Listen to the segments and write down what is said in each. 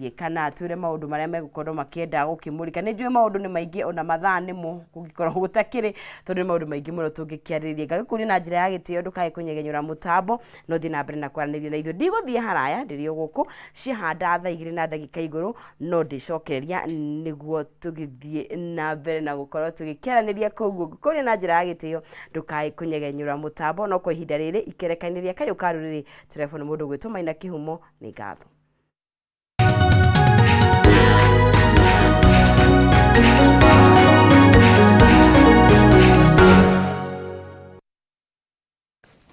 Thiĩ kana atwĩre maũndũ marĩa megũkorwo makĩenda gũkĩmũrĩka. Nĩ njũĩ maũndũ nĩ maingĩ ona mathaa nĩmo kũngĩkorwo gũtakĩrĩ tondũ nĩ maũndũ maingĩ mũno tũngĩkĩarĩrĩria. Ngagĩkũria na njĩra ya gĩtĩo ndũkae kũnyegenyũra mũtambo na ũthiĩ na mbere na kwaranĩria na ithuĩ. Ndigũthiĩ haraya ndĩrĩ o gũkũ, ciahanda thaa igĩrĩ na ndagĩka igũrũ no ndĩcokereria nĩguo tũgĩthiĩ na mbere na gũkorwo tũgĩkĩaranĩria. Koguo ngũkũria na njĩra ya gĩtĩo ndũkae kũnyegenyũra mũtambo, no kwa ihinda rĩrĩ ikereka-inĩ rĩa Kayũ ka Rũrĩrĩ tũrebwo nĩ mũndũ ũgwĩtwo Maina Kĩhumo. Nĩ ngatho.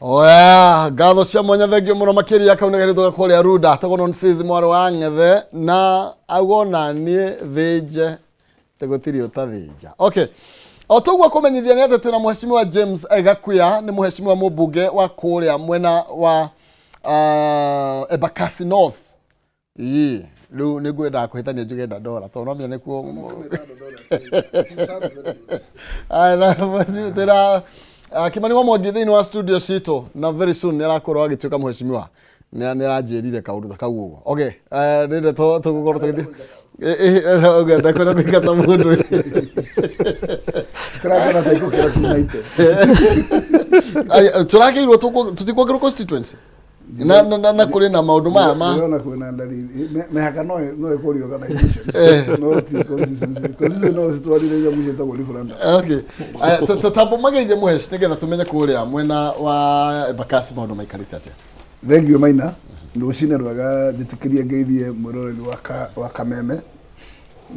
Oya, ngatho cia mwanya thengio mũno makĩria kau nĩ gairĩtu ga kũrĩa Runda tagwo Nonsizi mwarĩ wa Ng'ethe na auga ona niĩ thĩnje tĩ gũtirĩ ũtathĩnja. Okay. O toguo kũmenyithia nĩ atĩ twĩna mũhecimiwa James Gakuya nĩ mũhecimiwa mũmbunge wa kũrĩa mwena wa Embakasi North. Ĩĩ, rĩu nĩ ngwendaga kũhĩtania njuge Dandora tondũ no menya nĩkuo. Aya, na mũhecimiwa twĩna Kimani wa Mwangi thĩinĩ wa studio citũ na very soon nĩ arakorwo agĩtuĩka mũhecimiwa. Nĩ aranjĩrire kaũndũ ta kau ũguo. Okay, nĩ ndeto tũgũkorwo tũgĩthiĩ. Ndakwenda kũingata mũndũ. Tũrakena ta ikũkĩra kiumaite. Tũrakĩirwo tũtikuongerwo constituency na na na, na kũrĩ na maũndũ maya ma Ndĩrona kwĩna ndariri. Mĩhaka no no ĩkũrio organization. No ti constituency. Constituency no citwarire nyamũ ciĩtagwo referendum. Okay. Aya, tamba mageithie mũheci nĩgetha tũmenye kũrĩa mwena wa Embakasi maũndũ maikarĩte atĩa. Thengiũ Maina, rũcinĩ rwega njĩtĩkĩrie ngeithie mwĩroreri wa, ka, wa Kameme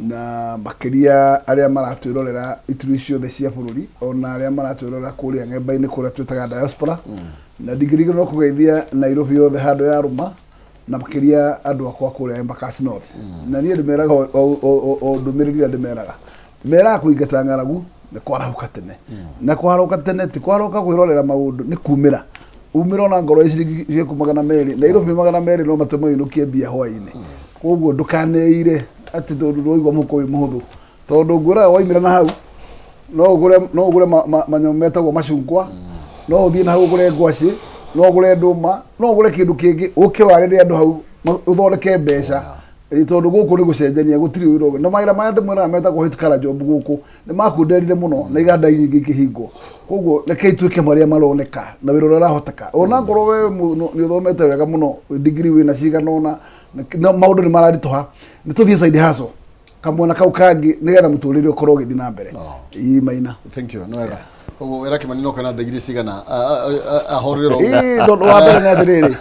na makĩria arĩa maratwĩrorera ituri ciothe cia bũrũri ona arĩa maratwĩrorera kũrĩa ng'emba-inĩ kũrĩa twĩtaga diaspora na ndingĩriganĩrwo kũgeithia Nairobi yothe handũ ya rũma na makĩria andũ akwa kũrĩa Embakasi North na niĩ ndĩmeraga o ndũmĩrĩri ĩrĩa ndĩmeraga meraga kũingata ng'aragu nĩ kwarahũka tene na kwarahũka tene ti kwarahũka kwĩrorera maũndũ nĩ kumĩra umĩra ona ngoro ciringi ciaku 200 Nairobi 200 no matũme ũinũkie mbia hwainĩ koguo ndũkaneire atĩ tondũ ndũraigua mũhuko wĩ mũhũthũ tondũ ngwĩraga waimĩra na hau no ũgũre no ũgũre manyamũ metagwo macungwa no ũthiĩ na hau ũgũre ngwacĩ no ũgũre ndũma no ũgũre kĩndũ kĩngĩ ũke warĩre andũ hau ũthondeke mbeca. Ĩĩ tondũ gũkũ nĩ gũcenjania gũtirĩ wĩra ũngĩ. Na mawĩra marĩa ndĩmwĩraga metagwo white collar job gũkũ nĩ makunderire mũno na iganda nyingĩ ikĩhingwo. Koguo rekei twĩke marĩa maroneka na wĩra ũrĩa ũrahoteka. Ona ngorwo we nĩ ũthomete wega mũno degree wĩna cigana ũna na maũndũ nĩ mararitũha nĩ tũthiĩ side hustle kamwena kau kangĩ nĩgetha mũtũrĩre ũkorwo ũgĩthiĩ na mbere. Ĩĩ Maina. Thank you. Nĩ wega. Koguo wĩra Kĩmani no kana ndigiri cigana ahorerwo. Ĩĩ tondũ wa mbere nĩ atĩrĩrĩ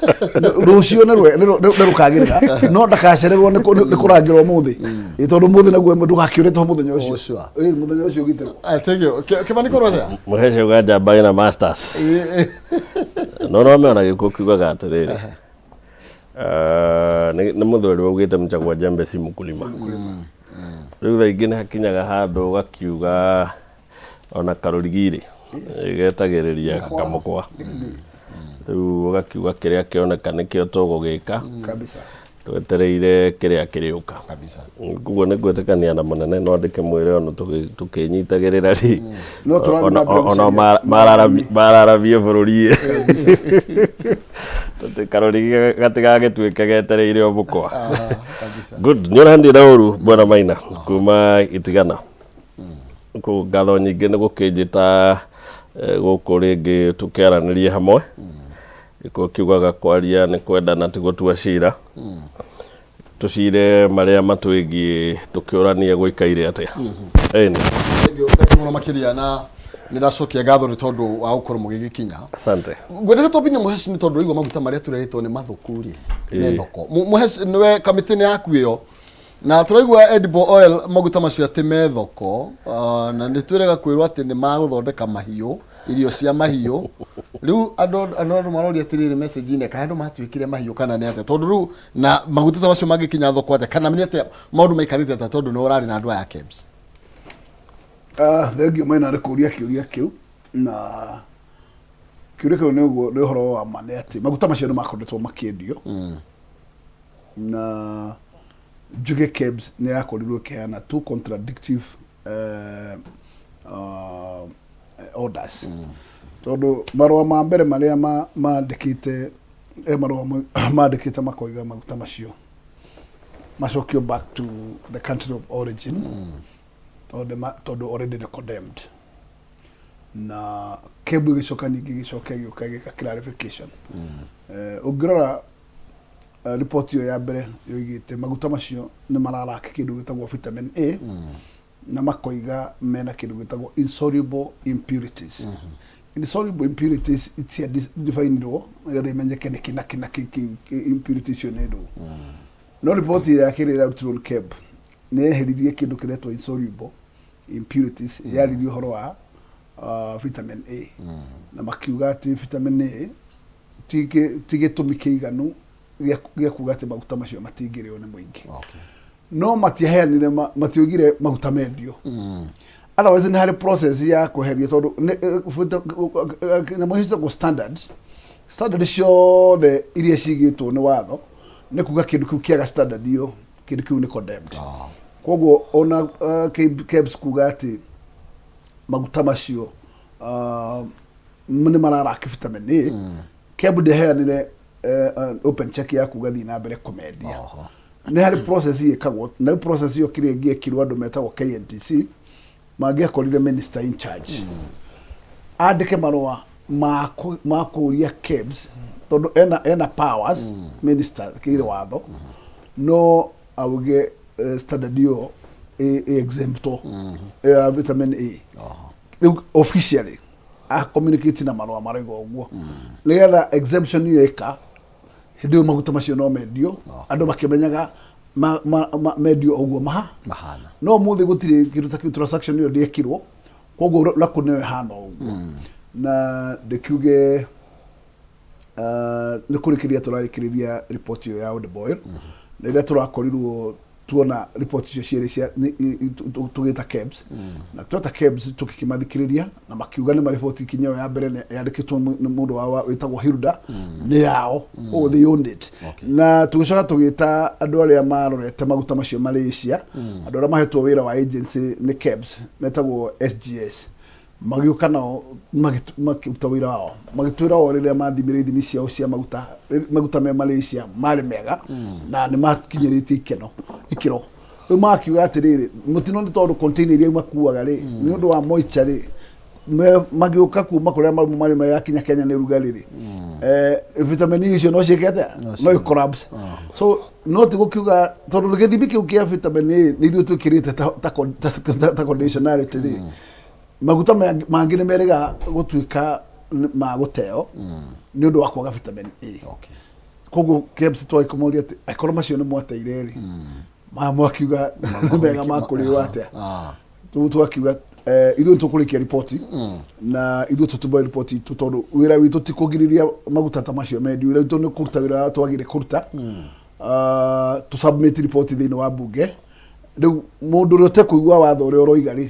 rũciũ nĩ rũkagĩrĩra no ndakacererwo nĩ kũrangĩrwo mũthĩ. Ĩĩ tondũ mũthĩ naguo ndũgakĩũre to mũthenya ũcio. Oh, sure. Ĩĩ mũthenya ũcio ũgitĩrwo. Thank you. Kĩmani korwo atĩa? Mũhece ũganja ina masters. No no meona gĩkuũ kiugaga atĩrĩrĩ. Nĩ mũthuri waugĩte mchagua jembe si mkulima. Rĩu thaa ingĩ nĩ hakinyaga handũ ũgakiuga ona karũrigi-rĩ getagĩrĩria kamũkwa. Rĩu ũgakiuga kĩrĩa kĩoneka nĩkĩo tũgũgĩka Kabisa. Twetereire kĩrĩa kĩrĩũka. Kabisa. Koguo nĩ ngwĩtĩkania na mũnene no ndĩkĩmwĩre ona tũkĩnyitagĩrĩra rĩ No tũrathiĩ na mbere ona gũcaria mararamie bũrũri ĩ karũrigi gatigagĩtuĩke getereire o mũkwa. Kabisa. Good, nĩ ũrandĩ na ũru bwana Maina kuma Itigana. Kũu ngatho nyingĩ nĩ gũkĩnjĩta gũkũ rĩngĩ tũkĩaranĩrie hamwe. Gĩkũyũ kiugaga kwaria nĩ kwendana ti gũtua cira. Tũcire marĩa matwĩgiĩ tũkĩũranie gũikaire atĩa. Ĩni. Thank you, thank you mũno makĩria na nĩ ndacokia ngatho nĩ tondũ wa gũkorwo mũgĩgĩkinya. Asante. Ngwendaga twambie na Mũheci nĩ tondũ ũraigua maguta marĩa tũrerĩtwo nĩ mathũku rĩ me thoko. Mũheci nĩwe kamĩtĩ nĩ yaku ĩyo na tũraigua edible oil maguta macio atĩ me thoko na nĩ twĩrega kwĩrwo atĩ nĩ magũthondeka mahiũ irio cia mahiũ rĩu andũ maroria atĩrĩrĩ message-inĩ kana andũ matuĩkire mahiũ kana nĩ atĩa tondũ rĩu na maguta ta macio mangĩkinya thoko atĩa kana nĩ atĩa maũndũ maikarĩte atĩa tondũ nĩ ũrarĩ na andũ aya KEBS. Thengiũ Maina nĩ kũria kĩũria kĩu na kĩũria kĩu nĩ ũguo nĩ ũhoro wa ma nĩ atĩ maguta macio nĩ makoretwo makĩendio na njuge KEBS nĩ yakorirwo ĩkĩheana two contradictive orders tondũ marũa ma mbere marĩa mandĩkĩte he marũa mandĩkĩte makoiga maguta macio Macokio back to the country of origin tondũ tondũ already nĩ condemned. Na KEB ĩgĩcoka ningĩ ĩgĩcoka ĩgĩũka ĩgĩka clarification. Ũngĩrora report ĩyo ya mbere yoigĩte maguta macio nĩ mararake kĩndũ gĩtagwo vitamin A na makoiga mena kĩndũ gĩtagwo insoluble impurities. Insoluble impurities icia definirwo nĩgetha imenyeke nĩ kĩ na kĩ na kĩ impurity icio nĩ ndũ. No riboti ya kerĩ ĩrarutirwo nĩ KEB nĩ yeheririe kĩndũ kĩretwo insoluble impurities, yaririe ũhoro wa vitamin A na makiuga atĩ vitamin A ti gĩtũmi kĩiganu gĩa kuga atĩ maguta macio matingĩrĩo nĩ mũingĩ. No matiaheanire matiugire maguta mendio. Otherwise nĩ harĩ process ya kweheria tondũ nyamũ icio ciĩtagwo standards. Standard ciothe iria cigĩtwo nĩ watho nĩ kuga kĩndũ kĩu kĩaga standard ĩyo, kĩndũ kĩu nĩ condemned. Koguo ona KEBS kuga atĩ maguta macio nĩ mararaki vitamin A, KEB ndĩheanire open check ya kuga thiĩ na mbere kũmendia. Nĩ harĩ process ĩkagwo, na rĩu process ĩyo kĩrĩa ĩngĩekirwo, andũ metagwo KNTC mangĩakorire minister in charge andĩke marũa ma kũũria KEBS tondũ ena powers minister kĩrĩ watho no auge standard ĩyo ĩ exemptwo ya vitamin A. Rĩu officially a communicate na marũa marauga ũguo nĩgetha exemption ĩyo ĩka hĩndĩ ĩyo maguta macio no mendio andũ makĩmenyaga mendio ũguo maha mahana. No ũmũthĩ gũtirĩ kĩndũ ta kĩu, transaction ĩyo ndĩekirwo, koguo lacuna ĩyo ĩhana ũguo. Na ndĩkiuge nĩ kũrĩkĩrĩria tũrarĩkĩrĩria riboti ĩyo ya Edible Oil na rĩrĩa tũrakorirwo tuona riboti icio cierĩ cia tũgĩta KEBS na tweta KEBS tũgĩkĩmathikĩrĩria na makiuga nĩ mariboti kinya ĩyo ya mbere yandĩkĩtwo nĩ mũndũ wao wĩtagwo Hilda nĩ yao, koguo they owned it. Na tũgĩcoka tũgĩta andũ arĩa marorete maguta macio Malaysia, andũ arĩa mahetwo wĩra wa agency nĩ KEBS metagwo SGS, magĩũka nao makĩruta wĩra wao, magĩtwĩra o rĩrĩa mathimire ithimi ciao cia maguta, maguta me Malaysia marĩ mega na nĩ makinyĩrĩtie ikĩro. Rĩu makiuga atĩrĩrĩ, mũtino nĩ tondũ container iria makuaga rĩ, nĩ ũndũ wa moisture rĩ, magĩũka kuma kũrĩa marĩ mayakinya Kenya nĩ rugarĩ rĩ, vitamin E icio no ciĩke atĩa? No i collapse. So no ti gũkiuga tondũ gĩthimi kĩu kĩa vitamin A nĩ ithuĩ twĩkĩrĩte ta conditionality rĩ, maguta mangĩ nĩ merĩga gũtuĩka ma gũteo nĩ ũndũ wa kwaga vitamin A. Koguo KEBS twagĩkũmoria atĩ angĩkorwo macio nĩ mwateire rĩ, maya mwakiuga nĩ mega ma kũrĩo atĩa? Rĩu twakiuga ithuĩ nĩ tũkũrĩkia riboti na ithuĩ tũtũmba riboti itũ tondũ wĩra witũ ti kũgirĩrĩria maguta ta macio mendio. Wĩra witũ nĩ kũruta wĩra ũrĩa twagĩrĩire kũruta, tũ submit riboti thĩinĩ wa bunge. Rĩu mũndũ ũrĩa ũtekũigua watho ũrĩa ũroiga rĩ,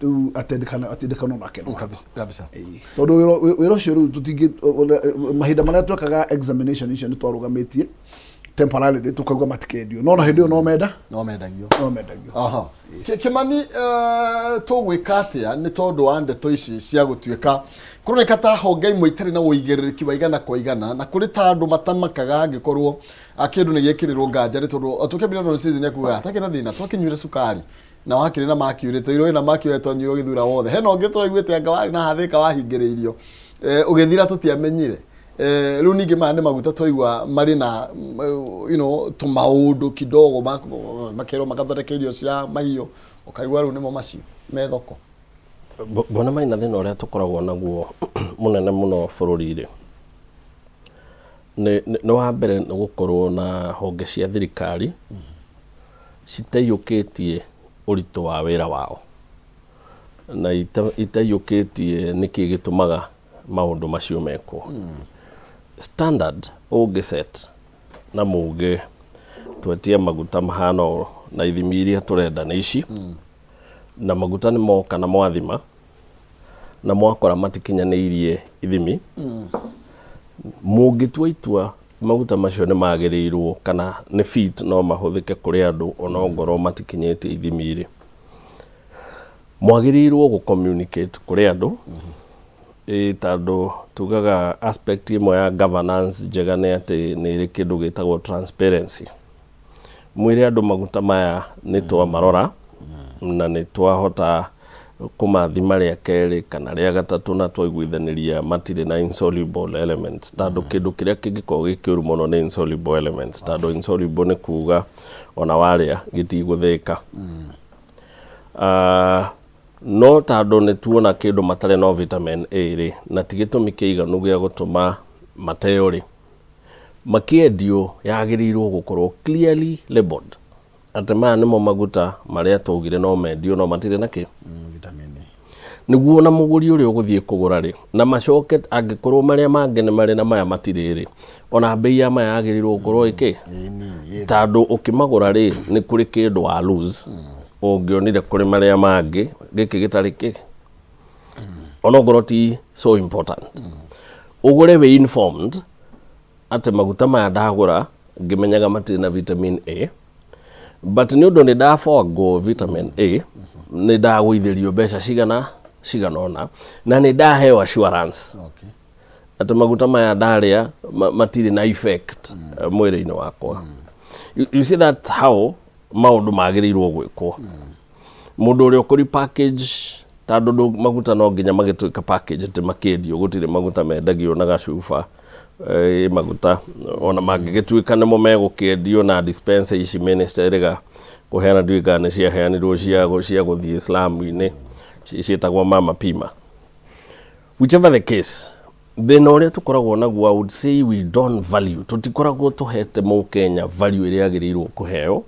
rĩu atindĩkana nake nĩ watho. Kabisa kabisa. Ĩĩ. Tondũ wĩra ũcio rĩu tũtingĩ mahinda marĩa twekaga examination icio nĩ twarũgamĩtie temporarily tukauga matikendio, no na hĩndĩ ĩyo no menda no mendagio. No mendagio. Aha. Kĩmani, tũgwĩka atĩa nĩ tondũ wa ndeto ici cia gũtuĩka kũroneka ta honge imwe itarĩ na ũigĩrĩrĩki wa igana kwa igana na kũrĩ ta andũ matamakaga angĩkorwo kĩndũ nĩ gĩekĩrĩrwo nganja nĩ tondũ tũkĩambĩrĩria no season akuga atakĩ na thĩna twakĩnyuire cukari na wakĩrĩ na mercury tũirwo ĩna mercury twanyuirwo gĩthura wothe hena ũngĩ tũraiguĩte anga warĩ na hathĩka wahingĩrĩirio ũgĩthira tũtiamenyire. Rĩu ningĩ maya nĩ maguta twaigua marĩ na tũmaũndũ kidogo makerwo makathondeka irio cia mahiũ, ũkaigua rĩu nĩmo macio me thoko. Mbona maina thĩna ũrĩa tũkoragwo naguo mũnene mũno bũrũri-rĩ nĩ wa mbere nĩ gũkorwo na honge cia thirikari citaiyũkĩtie ũritũ wa wĩra wao na itaiyũkĩtie nĩkĩ gĩtũmaga maũndũ macio mekwo. Standard ũngĩ set na muge twetie maguta mahana ũũ na ithimi iria tũrenda nĩ ici, na maguta nĩ moka na mwathima na mwakora matikinyanĩirie ithimi, mũngĩtua itua maguta macio nĩ magĩrĩirwo kana nĩ fit no mahũthĩke kũrĩ andũ ona ongorwo matikinyĩtie ithimi rĩ, mwagĩrĩirwo gũ communicate kũrĩ andũ ĩ tondũ tugaga aspect ĩmwe ya governance njega nĩ atĩ nĩ ĩrĩ kĩndũ gĩtagwo transparency. Mwĩre andũ maguta maya nĩ twamarora na nĩ twahota kũmathima rĩa kerĩ kana rĩa gatatũ na twaiguithanĩria matirĩ na insoluble elements, tondũ kĩndũ kĩrĩa kĩngĩkorwo gĩ kĩũru mũno nĩ insoluble elements, tondũ insoluble nĩ kuga ona warĩa gĩtigũthĩka. No tondũ nĩ tuona kĩndũ matarĩ no vitamin A rĩ, na ti gĩtũmi kĩiganu gĩa gũtũma mateo rĩ, makĩendio yagĩrĩirwo gũkorwo clearly labeled atĩ maya nĩmo maguta marĩa twaugire no mendio no matirĩ na kĩ. Vitamin A. Nĩguo na mũgũri ũrĩa ũgũthiĩ kũgũra rĩ, na macoke angĩkorwo marĩa mangĩ nĩ marĩ na maya matirĩ rĩ, ona mbei ya maya yagĩrĩirwo gũkorwo ĩkĩ Ĩ nini ĩ. Tondũ ũkĩmagũra rĩ, nĩ kũrĩ kĩndũ wa lose ũngĩonire kũrĩ marĩa mangĩ gĩkĩ gĩtarĩ kĩ, onokorwo ti so important. Ũgũre wĩ informed atĩ maguta maya ndagũra ngĩmenyaga matirĩ na vitamin A, but nĩ ũndũ nĩ ndabangwo vitamin A, nĩ ndagũithĩrio mbeca cigana cigana ũna na nĩ ndaheo assurance atĩ maguta maya ndarĩa matirĩ na effect mwĩrĩ-inĩ wakwa. You see that how maũndũ magĩrĩirwo gwĩkwo. Mũndũ ũrĩa ũkũri package, tondũ maguta no nginya magĩtuĩka package atĩ makĩendio, gũtirĩ maguta mendagio na gacuba. Maguta ona mangĩgĩtuĩka nĩmo megũkĩendio na dispenser ici minister ĩrĩga kũheana, ndiũĩ kana nĩ ciaheanirwo cia gũthiĩ slum-inĩ, ciĩtagwo Mama Pima. Whichever the case, thĩna ũrĩa tũkoragwo naguo, I would say we don't value, tũtikoragwo tũhete mũkenya value ĩrĩa agĩrĩirwo kũheo.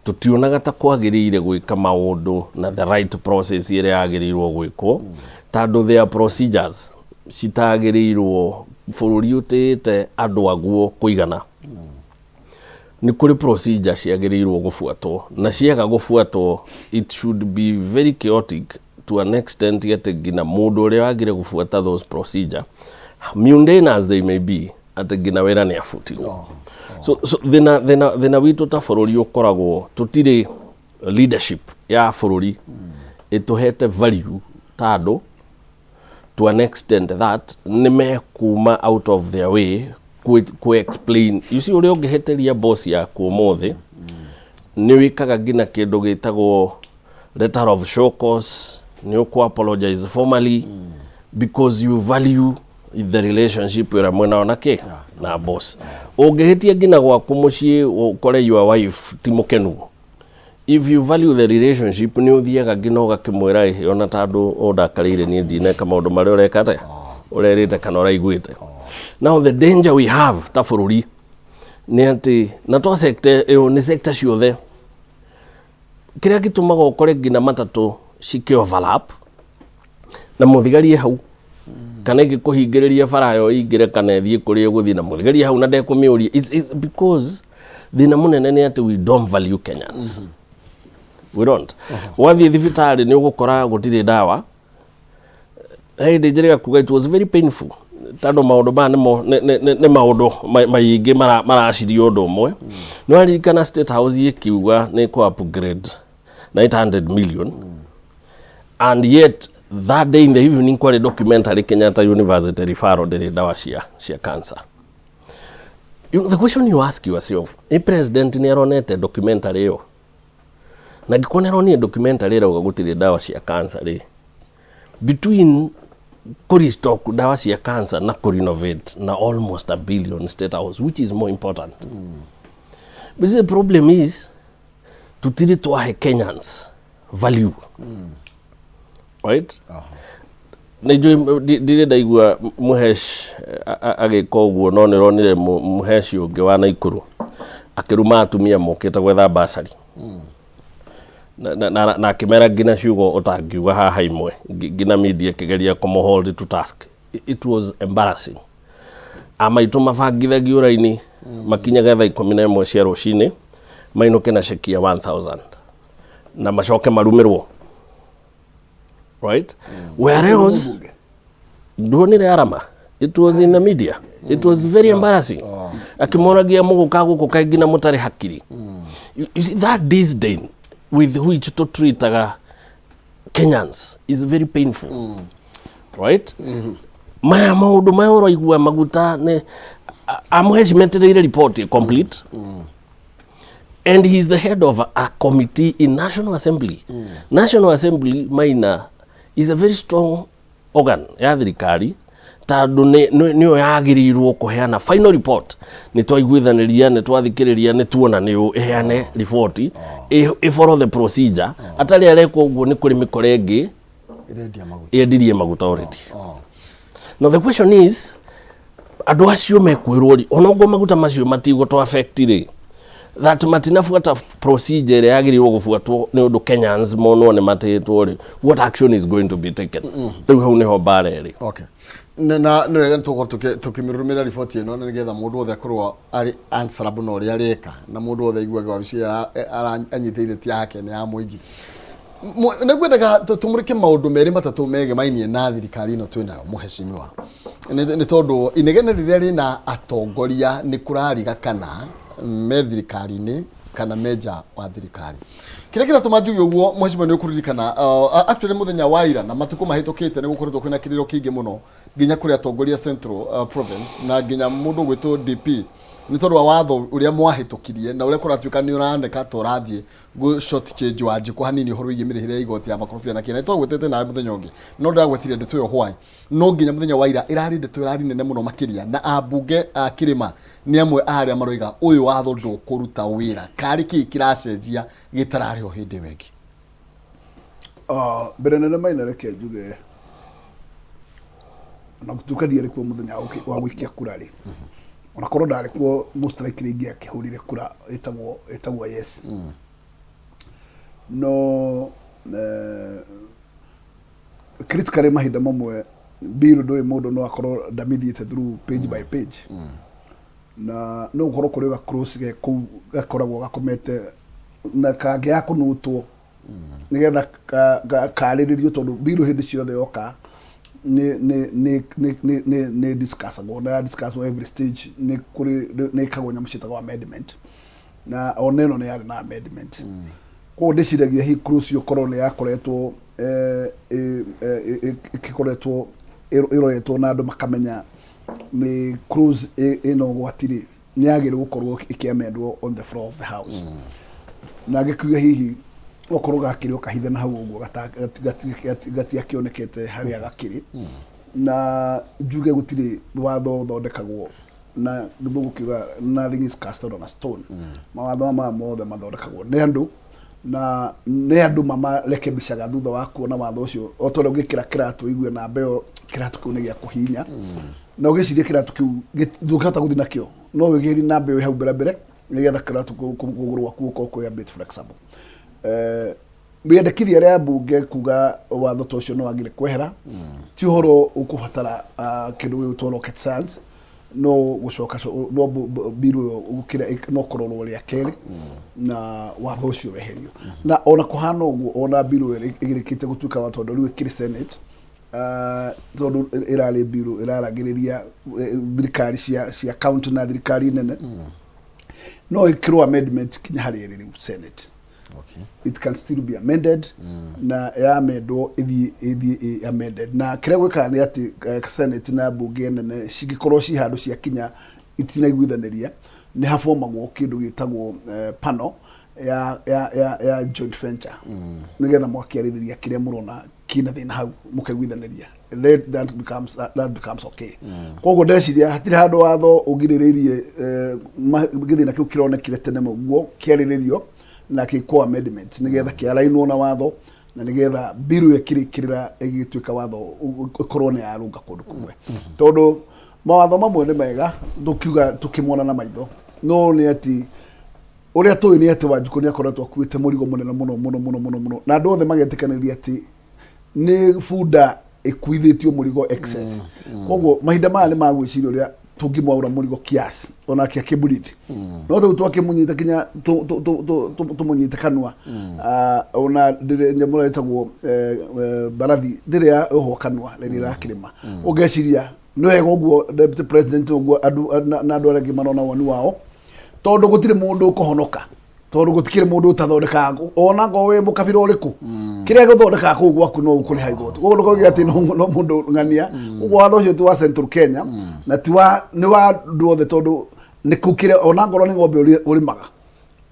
Tũtionaga ta kwagĩrĩire gwĩka maũndũ na the right process ĩrĩa yagĩrĩirwo gwĩkwo, tondũ there are procedures citagĩrĩirwo. Bũrũri ũtĩĩte andũ aguo kũigana, nĩ kũrĩ procedure ciagĩrĩirwo gũbuatwo, na ciaga gũbuatwo it should be very chaotic to an extent atĩ nginya mũndũ ũrĩa wagire gũbuata those procedure, mundane as they may be, atĩ nginya wĩra nĩ abutirwo. So thĩna witũ ta bũrũri ũkoragwo tũtirĩ leadership ya bũrũri ĩtũhete value ta andũ to an extent that nĩ mekuma out of their way ku explain. You see, ũrĩa ũngĩhĩtĩria boss yaku ũmũthĩ, nĩ wĩkaga nginya kĩndũ gĩtagwo letter of show cause, nĩ ũkũ apologize formally because you value the relationship ĩrĩa mwĩnao na kĩ na boss. Ũngĩhĩtia nginya gwaku mũciĩ, ũkore your wife ti mũkenu, if you value the relationship, nĩ ũthiaga nginya ũgakĩmwĩra, ĩhĩ, ona tondũ ũndakarĩire, niĩ ndineka maũndũ marĩa ũreka atĩa, ũrerĩte kana ũraiguĩte. Now the danger we have ta bũrũri nĩ atĩ na to sector ĩyo, nĩ sector ciothe, kĩrĩa gĩtũmaga ũkore nginya matatũ cikĩ overlap na mũthigari e hau, kana ĩngĩkũhingĩrĩria bara yo ĩingĩre kana ĩthiĩ kũrĩa ĩgũthiĩ na mũthigari e hau na ndekũmĩũria. It's because thĩna mũnene nĩ atĩ we don't value Kenyans. We don't. Wathiĩ thibitarĩ nĩ ũgũkora gũtirĩ ndawa. He hĩndĩ njĩrĩga kuga it was very painful, tondũ maũndũ maya nĩmo nĩ maũndũ maingĩ maraciria ũndũ ũmwe. Nĩ waririkana State House ĩkiuga nĩ kũ upgrade na 800 million, and yet that day in the evening kwarĩ documentary Kenyatta University referral ndĩrĩ ndawa cia cancer. The question you ask yourself, ĩ president nĩ aronete documentary ĩyo? Na angĩkorwo nĩ aronire documentary ĩrauga gũtirĩ ndawa cia cancer rĩ, between kũrestock ndawa cia cancer na kũrenovate na almost a billion State House, which is more important? But the problem is tũtirĩ twahe Kenyans value, right? Nĩ njũĩ ndirĩ ndaigua Mũhesh agĩka ũguo, no nĩ ronire Mũheshi ũngĩ wa Naikuru akĩruma atumia mokĩte gwetha basari na akĩmera nginya ciugo ũtangiuga haha imwe, nginya media ĩkĩgeria kũmũ hold to task. It was embarrassing. Amaitũ mabangithagio raini makinyaga thaa 11 cia rũcinĩ, mainũke na ceki ya 1000 na macoke marumĩrwo, right? Whereas nduonire arama, it was in the media, it was very embarrassing, akĩmoragia mũgũka gũkũ kaingĩ na mũtarĩ hakiri. You see that disdain with which tũtreataga Kenyans is very painful, right? Maya maũndũ maya ũraigua maguta nĩ amũheci metereire report complete. And he is the head of a committee in National Assembly. National Assembly, Maina, is a very strong organ ya thirikari, tondũ nĩyo yagĩrĩirwo kũheana final report. Nĩ twaiguithanĩria, nĩ twathikĩrĩria, nĩ tuona nĩ ũ ĩheane riboti, ĩ follow the procedure. Atarĩ arekwo ũguo, nĩ kũrĩ mĩkora ĩngĩ ĩrendia maguta. Yendirie maguta already. Now the question is, andũ acio mekwĩrwo rĩ, onokorwo maguta macio matigũ affect rĩ, that matinabuata procedure ĩrĩa yagĩrĩirwo gũbuatwo nĩ ũndũ Kenyans monwo nĩ matĩtwo rĩ, what action is going to be taken? Rĩu hau nĩho mbara ĩrĩ. Okay, na nĩ wega nĩ tũgũkorwo tũkĩmĩrũmĩrĩra riboti ĩno, na nĩgetha mũndũ wothe akorwo arĩ answerable na ũrĩa areka, na mũndũ wothe aiguage wabici ĩrĩa anyitĩire ti yake, nĩ ya mũingĩ. Nĩ ngwendaga tũmũrĩke maũndũ merĩ matatũ megemainie na thirikari ĩno twĩnayo, mũhecimiwa, nĩ tondũ inegene rĩrĩa rĩna atongoria nĩ kũrariga kana me thirikari-inĩ kana me nja wa thirikari. Kĩrĩa kĩratũma njuge ũguo, mũhecimiwa, nĩ ũkũririkana actually mũthenya wa ira na matukũ mahĩtũkĩte nĩ gũkoretwo kwĩna kĩrĩro kĩingĩ mũno nginya kũrĩ atongoria Central Province na nginya mũndũ ũgwĩtwo DP, nĩ tondũ wa watho ũrĩa mwahĩtũkirie na ũrĩa kũratuĩka nĩ ũraneka ta ũrathiĩ gũ short change Wanjikũ hanini ũhoro wĩgiĩ mĩrĩhĩre ya igoti ya makorobia na kĩna. Twagwetete nawe mũthenya ũngĩ, no ndagwetire ndeto ĩyo why, no nginya mũthenya wa ira ĩrarĩ ndeto ĩrarĩ nene mũno makĩria, na ambunge a kĩrĩma nĩ amwe a arĩa maroiga ũyũ watho ndũkũruta wĩra. Karĩ kĩĩ kĩracenjia gĩtararĩ ho hĩndĩ ĩyo ĩngĩ? Ah, mbere nene, Maina, reke njuge ona gũtuĩka ndiarĩ kuo mũthenya wa gũikia kura rĩ, ona korwo ndarĩ kuo, most likely ingĩakĩhũrire kura ĩtagwo yes. No critically, mahinda mamwe bill ndũĩ mũndũ no akorwo ndamĩthiĩte through page by page, na no gũkorwo kũrĩ ga clause ge kũu gakoragwo gakomete na kangĩaga kũnutwo nigetha karĩrĩrio, tondũ bill hĩndĩ ciothe yoka nĩ discussagwo na ya discusswo every stage, nĩ kũrĩ nĩ ĩkagwo nyamũ ciĩtagwo amendment, na ona ĩno nĩ yarĩ na amendment. Koguo ndĩciragia hihi clause ĩyo korwo nĩ yakoretwo ĩkĩkoretwo ĩroretwo na andũ makamenya nĩ clause ĩna ũgwati rĩ, nĩ yagĩrĩirwo gũkorwo ĩkĩamendwo on the floor of the house. Na ngĩkiuga hihi okorwo gakĩrĩ o kahithe na hau ũguo gatiakĩonekete harĩa gakĩrĩ. Na njuge gũtirĩ watho ũthondekagwo na gĩthũngũ kiuga "Nothing is casted on a stone." Mawatho maya mothe mathondekagwo nĩ andũ, na nĩ andũ mamarekebicaga thutha wa kuona watho ũcio. O ta ũrĩa ũngĩkĩra kĩratũ igue namba ĩyo kĩratũ kĩu nĩ gĩa kũhinya, na ũgĩcirie kĩratũ kĩu ndũngĩhota gũthiĩ nakĩo, no wĩgĩrie namba ĩyo ĩ hau mbere mbere nĩgetha kĩratũ kũgũrũ gwaku gũkorwo kwĩ a bit flexible. Rĩendekithia rĩa mbunge kuga watho ta ũcio no wagire kwehera ti ũhoro ũkũbatara kĩndũ gĩgwĩtwo rocket science. No gũcoka no bill ĩyo gũkĩra no kũrorwo rĩa kerĩ na watho ũcio weherio. Na ona kũhana ũguo, ona bill ĩyo ĩgĩrĩkĩte gũtuĩka wa, tondũ rĩu ĩkĩrĩ Senate, tondũ ĩrarĩ bill ĩraragĩrĩria thirikari cia county na thirikari nene, no ĩkĩrwo amendment kinya harĩa ĩrĩ rĩu Senate. It can still be amended, na yamendwo ĩthiĩ ĩ amended. Na kĩrĩa gwĩkaga nĩ atĩ Senate na mbunge nene cingĩkorwo ci handũ ciakinya itinaiguithanĩria, nĩ habomagwo kĩndũ gĩtagwo panel ya joint venture, nĩgetha mwakĩarĩrĩria kĩrĩa mũrona kĩna thĩna hau, mũkaiguithanĩria. Then that becomes okay. Koguo ndeciria hatirĩ handũ watho ũgirĩrĩirie gĩthĩna kĩu kĩronekire tene ũguo kĩarĩrĩrio na gĩkwo amendment nĩgetha kĩarainwo na watho, na nĩgetha bill ĩyo ĩkĩrĩkĩrĩra ĩgĩtuĩka watho ĩkorwo nĩ yarũnga kũndũ kũmwe. Tondũ mawatho mamwe nĩ mega tũkiuga tũkĩmona na maitho, no nĩ atĩ ũrĩa tũĩ nĩ atĩ Wanjikũ nĩ akoretwo akuĩte mũrigo mũnene mũno mũno mũno mũno mũno, na andũ othe magetĩkanĩria atĩ nĩ bunda ĩkuithĩtio mũrigo excess. Koguo mahinda maya nĩ magwĩciria ũrĩa tũngĩmwaũra mũrigo kiasi onake akĩmũrithi, no rĩu twakĩmũnyita kinya tũmũnyite kanua. Ah, ona ndĩrĩ nyamũ ĩrĩa ĩtagwo mbarathi ndĩrĩ yohwo kanua rĩrĩa ĩrakĩrĩma. Ũngeciria nĩ wega ũguo deputy president ũguo andũ na andũ arĩa angĩ marona woni wao, tondũ gũtirĩ mũndũ ũkũhonoka, tondũ gũtikĩrĩ mũndũ ũtathondekaga, ona ngorwo wĩ mũkabira ũrĩkũ, kĩrĩa gĩthondekaga kũu gwaku no ũkũrĩha igoti. Koguo ndũkoige atĩ no mũndũ ng'ania. Ũguo watho ũcio ti wa Central Kenya na ti wa, nĩ wa andũ othe, tondũ nĩ kũu kĩrĩa ona ngorwo nĩ ng'ombe ũrĩmaga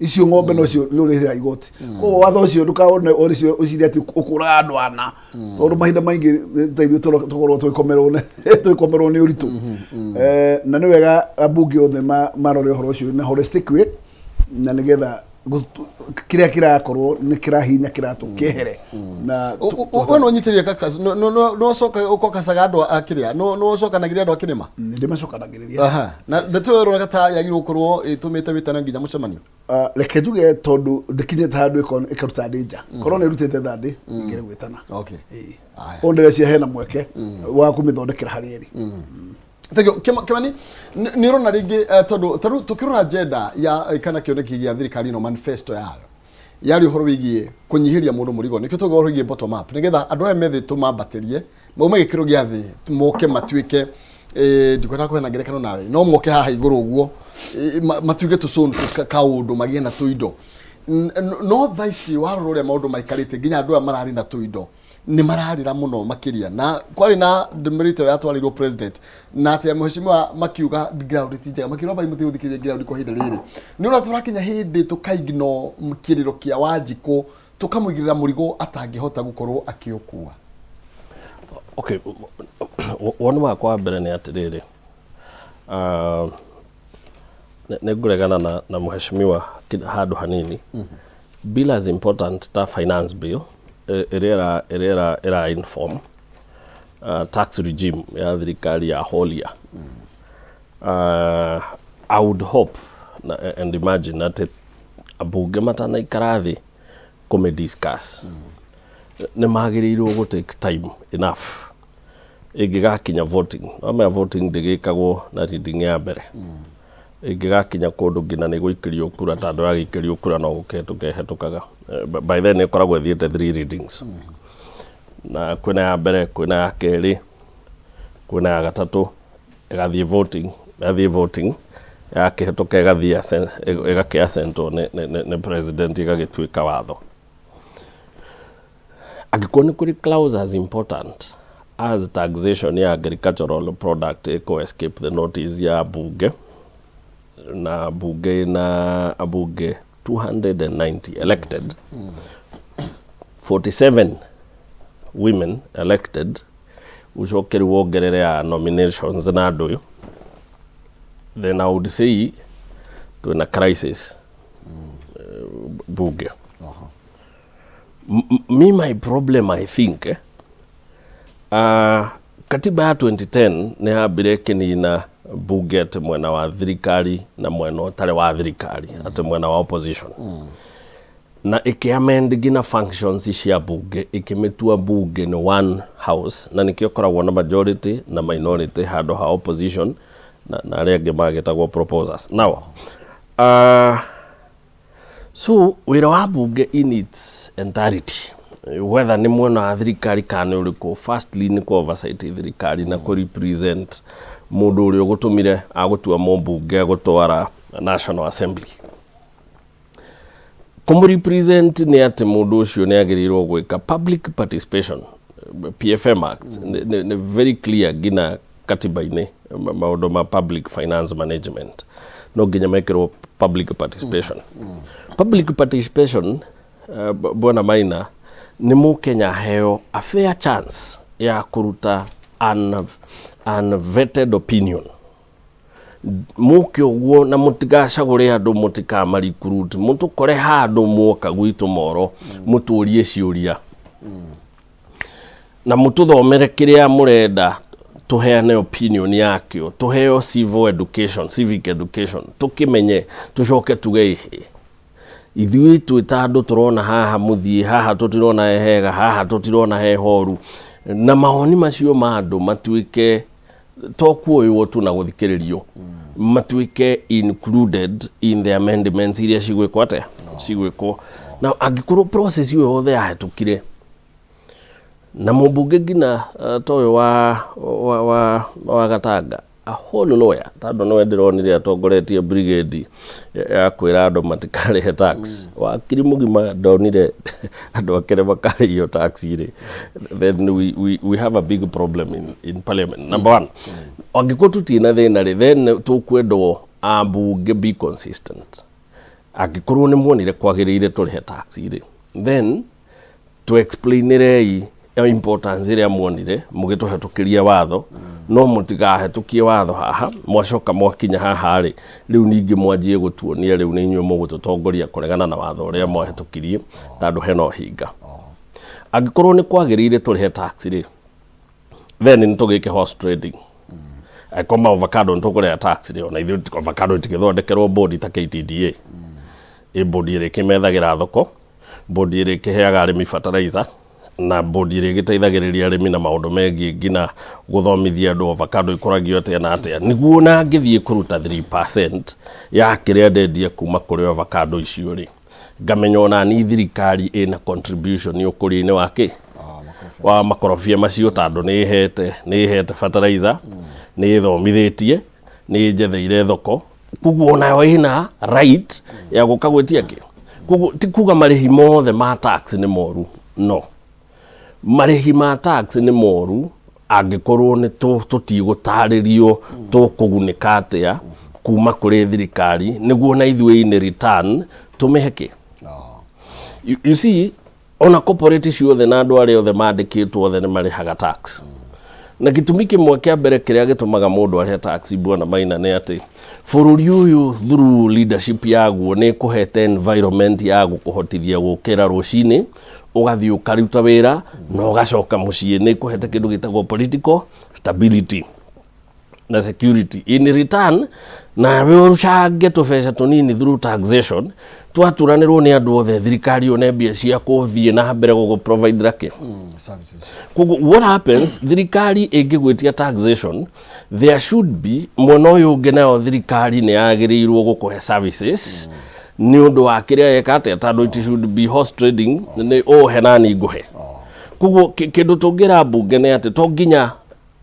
Icio ng'ombe nocio nĩ ũrĩhĩra igoti. Koguo watho ũcio ndũkaone ũrĩcio ũcirie atĩ ũkũraga andũ ana, tondũ mahinda maingĩ ta ithuĩ tũkorwo tũgĩkomerwo nĩ ũritũ. Na nĩ wega ambunge othe marore ũhoro ũcio na holistic way, na nĩgetha kĩrĩa kĩrakorwo nĩ kĩrahinya kĩratũ kĩehere na We no nyitĩrĩire kakas no coka ũkokacaga andũ a kĩrĩa no ũcokanagĩria andũ a kĩrĩma? Nĩ ndĩmacokanagĩrĩria. Aha, na ndeto ĩyo ĩroneka ta yagĩrĩirwo gũkorwo ĩtũmĩte wĩtane nginya mũcemanio. Ah, reke njuge tondũ ndĩkinyĩte handũ ĩkaruta ndĩ nja, korwo nĩ ĩrutĩte thandĩ ingĩrĩ gwĩtana. Okay. Aya. Koguo ndĩreciria hena mweke wa kũmĩthondekera harĩa ĩrĩ. Thank you. Kimani, nĩ ũrona rĩngĩ tondũ tarĩu tũkĩrora agenda ya kana kĩoneki gĩa thirikari ĩno, manifesto yayo yarĩ ũhoro wĩgiĩ kũnyihĩria mũndũ mũrigo, nĩkĩo tũgĩ ũhoro wĩgiĩ bottom up, nĩgetha andũ arĩa me thĩ tũmambatĩrie maume gĩkĩro gĩa thĩ moke matuĩke ndikwenda kũheana ngerekano nawe, no moke haha igũrũ ũguo matuĩke tũcũnũ kaũndũ magĩe na tũindo. No thaa ici warora ũrĩa maũndũ maikarĩte, nginya andũ aya mararĩ na tũindo nĩ mararĩra mũno makĩria, na kwarĩ na ndũmĩrĩri ĩyo yatwarĩirwo president na atĩ mheshimiwa makiuga ground ti njega, makiuga bai mũtigũthikĩrĩria ground kwa ihinda rĩrĩ. Nĩ ũrona tũrakinya hĩndĩ tũkaigno kĩrĩro kĩa Wanjikũ, tũkamũigĩrĩra mũrigo atangĩhota gũkorwo akĩũkua. Okay, woni wakwa wa mbere nĩ atĩrĩrĩ, nĩ ngũregana na mheshimiwa handũ hanini. Bill as important ta finance bill ĩrĩa ĩra inform tax regime ya thirikari ya whole year, I would hope and imagine atĩ ambunge matanaikara thĩ kũmĩ discuss nĩ magĩrĩirwo gũ take time enough ĩngĩgakinya voting. Wamenya voting ndĩgĩkagwo na reading ya mbere, ĩngĩgakinya kũndũ nginya nĩ gũikĩrio kura, ta andũ yagĩikĩrio kura no gũkĩhetũka ĩhetũkaga. By then ĩkoragwo ĩthiĩte three readings, na kwĩna ya mbere, kwĩna ya kerĩ, kwĩna ya gatatũ, ĩgathiĩ voting. Yathiĩ voting yakĩhetũka, ĩgathiĩ ĩgakĩ assentwo nĩ president, ĩgagĩtuĩka watho. Angĩkorwo nĩ kũrĩ clause as important as taxation ya agricultural product ĩkũ escape the notice ya bunge, na bunge ina abunge 290 elected, 47 women elected, ucoke rĩu wongerere ya nominations na andũ ũyũ, then I would say twĩna crisis bunge. Me my problem, I think, katiba ya 2010 nĩ yambire ĩkĩnina bunge atĩ mwena wa thirikari na mwena ũtarĩ wa thirikari, atĩ mwena wa opposition, na ĩkĩ-amend nginya functions cia bunge, ĩkĩmĩtua bunge nĩ one house, na nĩkĩo koragwo na majority na minority handũ ha opposition na arĩa angĩ magĩtagwo proposers. Now so wĩra wa bunge in its entirety, whether nĩ mwena wa thirikari kana nĩ ũrĩkũ, firstly nĩ kũ oversight thirikari na kũ represent mũndũ ũrĩa ũgũtũmire agũtua mũmbunge agũtwara National Assembly. Kũmũ-represent nĩ atĩ mũndũ ũcio nĩ agĩrĩirwo gwĩka public participation. PFM Act nĩ very clear nginya katiba-inĩ, maũndũ ma public finance management no nginya mekĩrwo public participation. Public participation, bwana Maina, nĩ mũkenya aheo a fair chance ya kũruta an unvetted opinion. Mũke ũguo na mũtigacagũre andũ, mũtikama recruit, mũtũkore handũ muoka gwitũ moro, mũtũrie ciũria na mũtũthomere kĩrĩa mũrenda tũheane opinion yakĩo, tũheo civil education, civic education, tũkĩmenye, tũcoke tuge ĩhĩ ithuĩ twĩ ta andũ tũrona haha mũthiĩ haha, tũtirona he hega haha, tũtirona he horu, na mawoni macio ma andũ matuĩke to kuoywo tu na gũthikĩrĩrio, matuĩke included in the amendments iria cigwĩkwo atĩa, cigwĩkwo. Na angĩkorwo process ĩyo yothe yahetũkire na mũmbunge nginya ta ũyũ wa Gatanga, a whole lawyer, tondũ nĩwe ndĩronire atongoretie brigade ya kwĩra andũ matikarĩhe tax, wakiri mũgima ndonire andũ akĩrĩ makarĩhio tax rĩ, then we have a big problem in parliament, number one. Angĩkorwo tũtirĩ na thĩna rĩ, then tũkwendwo ambunge be consistent. Angĩkorwo nĩ muonire kwagĩrĩire tũrĩhe tax rĩ, then tũ explainĩrei importance ĩrĩa muonire mũgĩtũhetũkĩria watho, no mũtikahĩtũkie watho haha mwacoka mwakinya haha rĩ, rĩu ningĩ mwanjie gũtuonia rĩu nĩ inyuĩ mũgũtũtongoria kũregana na watho ũrĩa mwahĩtũkirie, tondũ hena ũhinga. Angĩkorwo nĩ kwagĩrĩire tũrĩhe tax rĩ, then nĩ tũgĩke horse trading. Angĩkorwo ma avocado nĩ tũkũrĩha tax rĩ, ona ithuĩ avocado itigĩthondekerwo board ta KTDA, ĩ board ĩrĩa ĩkĩmethagĩra thoko, board ĩrĩa ĩkĩheaga arĩmi fertilizer, na board ĩrĩa ĩgĩteithagĩrĩria arĩmi na maũndũ megiĩ nginya gũthomithia andũ avocado ikũragio atĩa na atĩa, nĩguo ona ngĩthiĩ kũruta 3% ya kĩrĩa ndendia kuma kũrĩ avocado icio rĩ, ngamenya ona ni thirikari ĩna contribution ũkũria-inĩ wa kĩ wa makorobia macio, tondũ nĩ ĩhete fertilizer, nĩ ĩthomithĩtie, nĩ ĩnjetheire thoko, koguo onayo ĩna right ya gũka gwĩtia kĩ. Koguo ti kuga marĩhi mothe ma tax nĩ moru, no marĩhi ma tax nĩ moru angĩkorwo nĩ tũtigũtarĩrio tũkũgunĩka atĩa kuma kũrĩ thirikari, nĩguo na ithuĩ in return tũmĩhe kĩ. You see, ona corporate ciothe na andũ arĩa othe mandĩkĩtwo othe nĩ marĩhaga tax, na gĩtũmi kĩmwe kĩa mbere kĩrĩa gĩtũmaga mũndũ arĩhe tax, bwana Maina, nĩ atĩ bũrũri ũyũ through leadership yaguo nĩ ĩkũhete environment ya gũkũhotithia gũkĩra rũcinĩ, ũgathiĩ ũkaruta wĩra na ũgacoka mũciĩ. Nĩ ĩkũhete kĩndũ gĩtagwo political stability na security. In return, nawe ũcange tũbeca tũnini through taxation, twaturanĩrwo nĩ andũ othe, thirikari yone mbia cia kũthiĩ na mbere gũgũ provide kĩ. Services. Koguo what happens, thirikari ĩngĩgwĩtia taxation, there should be mwena ũyũ ũngĩ, nayo thirikari nĩ yagĩrĩirwo gũkũhe services nĩ ũndũ wa kĩrĩa yeka atĩa, tondũ it should be horse trading, nĩ ũhe nani ngũhe. Koguo kĩndũ tũngĩra mbunge nĩ atĩ to nginya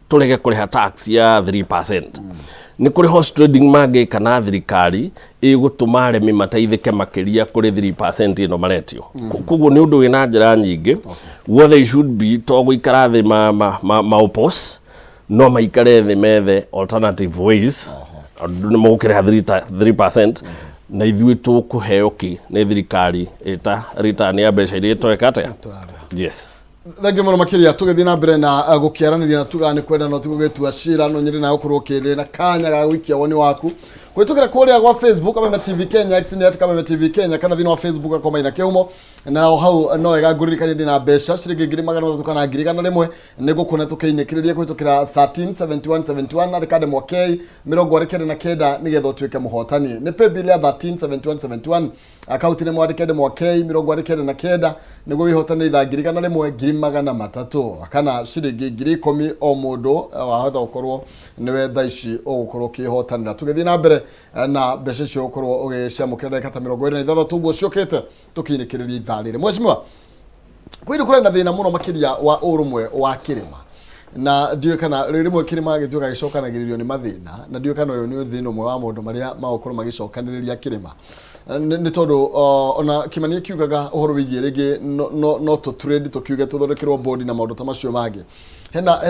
tũrege kũrĩha tax ya 3%. Nĩ kũrĩ horse trading mangĩka na thirikari ĩgũtũma arĩmi mateithĩke makĩria kũrĩ 3% ĩno maretio. Koguo nĩ ũndũ wĩna njĩra nyingĩ. What they should be, to gũikara thĩ ma oppose, no maikare thĩ methe alternative ways. Andũ nĩ mũgũkĩrĩha 3% na ithuĩ tũkũheo kĩ nĩ thirikari ĩta return ya mbeca iria tweka atĩa. Tũrarĩha. Yes. Thengiũ mũno makĩria. Tũgĩthiĩ na mbere na gũkĩaranĩria na tugaga nĩ kwenda no ti gũgĩtua cira, no nyende na gũkorwo ũkĩrĩ na kanya ga gũikia woni waku kũhĩtũkĩra kũrĩa gwa Facebook Kameme TV Kenya, X nĩ @KamemeTV Kenya, kana thĩinĩ wa Facebook akoma ina kĩhumo. Na o hau no wega ngũririkanie ndĩ na mbeca ciringi 300,000 kana 100,000 nĩ ngũkuona tũkĩinĩkĩrĩria kũhĩtũkĩra 137171, andĩka ndemwa K 49 nĩgetha ũtuĩke mũhotani. Nĩ paybill ya 137171, akaunti nĩ mwandĩke ndemwa K 99 nĩguo wĩhotanĩre ithaa 100,000, 300,000 kana ciringi 10,000 o mũndũ. Wahota gũkorwo nĩwe thaa ici ũgũkorwo ũkĩhotanĩra. Tũgĩthiĩ na mbere na mbeca icio ũgũkorwo ũgĩciamũkĩra ndagĩka ta 26 ũguo ciũkĩte tũkĩinĩkĩrĩria ithaa rĩrĩ. Mheshimiwa, kwĩ kũrĩ na thĩna mũno makĩria wa ũrũmwe wa kĩrĩma, na ndiũĩ kana rĩmwe kĩrĩma gĩtuĩka gĩcokanagĩrĩrio nĩ mathĩna, na ndiũĩ kana ũyũ nĩ thĩna ũmwe wa maũndũ marĩa magũkorwo magĩcokanĩrĩria kĩrĩma. Nĩ tondũ ona Kĩmani akiugaga ũhoro wĩgiĩ rĩngĩ no tũ trade, tũkiuge tũthondekerwo board na maũndũ ta macio mangĩ. Hena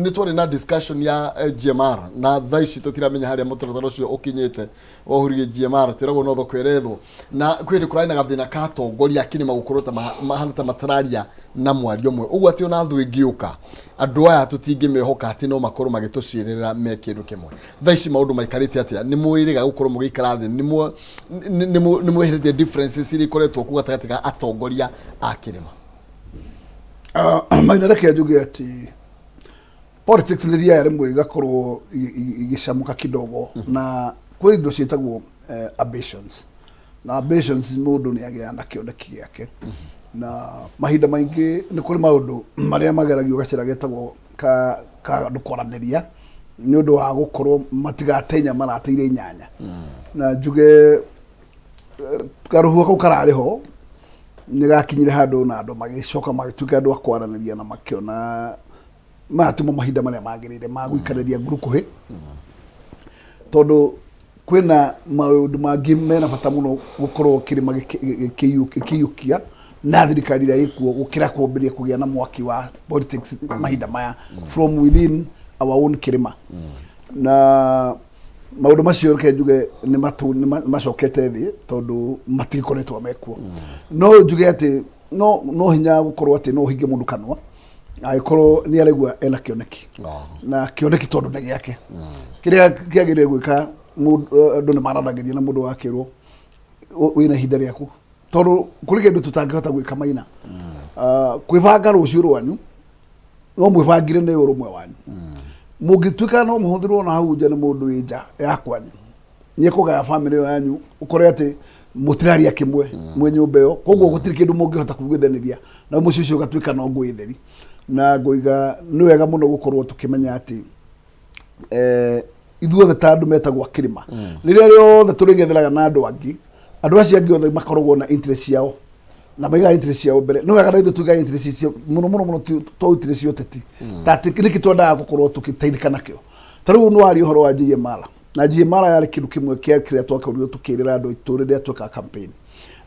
nĩ twarĩ na discussion ya GMR, na thaa ici tũtiramenya harĩa mũtaratara ũcio ũkinyĩte wa ũhoro GMR. Twĩragwo no thoko ĩrethwo, na kwĩ kũrarĩ na gathĩna ka atongoria a kĩrĩma gũkorwo ta mahana ta matararia na mwario ũmwe ũguo, atĩ ona thũ ĩngĩũka, andũ aya tũtingĩmehoka atĩ no makorwo magĩtũciĩrĩra me kĩndũ kĩmwe. Thaa ici maũndũ maikarĩte atĩa? Nĩ mwĩrĩga gũkorwo mũgĩikara thĩ? Nĩ mweheretie differences iria ikoretwo kuo gatagatĩ ka atongoria a kĩrĩma? Maina, reke njuge atĩ politics nĩ thiaga rĩmwe igakorwo igĩcamũka kidogo, na kwĩ indo ciĩtagwo ambitions, na ambitions mũndũ nĩ agĩaga na kĩoneki gĩake, na mahinda maingĩ nĩ kũrĩ maũndũ marĩa mageragio gacĩra getagwo ka andũ kwaranĩria nĩ ũndũ wa gũkorwo matigatenya marateire inyanya. Na njuge karũhuho kau kararĩ ho nĩ gakinyire handũ na andũ magĩcoka magĩtuĩka andũ a kwaranĩria na makĩona maya timo mahinda marĩa magĩrĩire ma gũikarĩria ngurukuhĩ, tondũ kwĩna maũndũ mangĩ mena bata mũno gũkorwo kĩrĩma gĩkĩiyũkia na thirikari ĩrĩa ĩkuo gũkĩra kwambĩrĩria kũgĩa na mwaki wa politics mahinda maya from within our own kĩrĩma. Na Maũndũ macio reke njuge nĩ matũ nĩ macokete thĩ tondũ matigĩkoretwo mekuo. No njuge atĩ no hinya gũkorwo atĩ no ũhinge mũndũ kanua angĩkorwo nĩ araigua ena kĩoneki na kĩoneki tondũ nĩ gĩake. Kĩrĩa kĩagĩrĩire gwĩka andũ nĩ maranagĩria na mũndũ wakĩrwo wĩna ihinda rĩaku tondũ kũrĩ kĩndũ tũtangĩhota gwĩka maina. Kwĩbanga rũciũ rwanyu no mwĩbangire nĩ ũrũmwe wanyu. Mũngĩtuĩka no mũhũthĩrwo na hau nja nĩ mũndũ wĩ nja ya kwanyu, nĩ ekũgaya bamĩrĩ ĩyo yanyu, ũkore atĩ mũtiraria kĩmwe mwĩ nyũmba ĩyo, koguo gũtirĩ kĩndũ mũngĩhota kuugithanĩria na mũciĩ ũcio ũgatuĩka no ngũĩ theri. Na ngũiga nĩ wega mũno gũkorwo tũkĩmenya atĩ ithuothe ta andũ metagwo akĩrĩma, rĩrĩa rĩothe tũrĩng'etheraga na andũ angĩ, andũ acio angĩ othe makoragwo na interest ciao na maigaga interest ciao mbere. Nĩ wega na ithuĩ tuigaga interest ciao mũno mũno mũno, to interest cia ũteti ta atĩ nĩkĩ twendaga gũkorwo tũgĩteithĩka nakĩo. Ta rĩu nĩ waria ũhoro wa GMR, na GMR yarĩ kĩndũ kĩmwe kĩa kĩrĩa twakorirwo tũkĩrĩra andũ aitũ rĩrĩa twekaga campaign,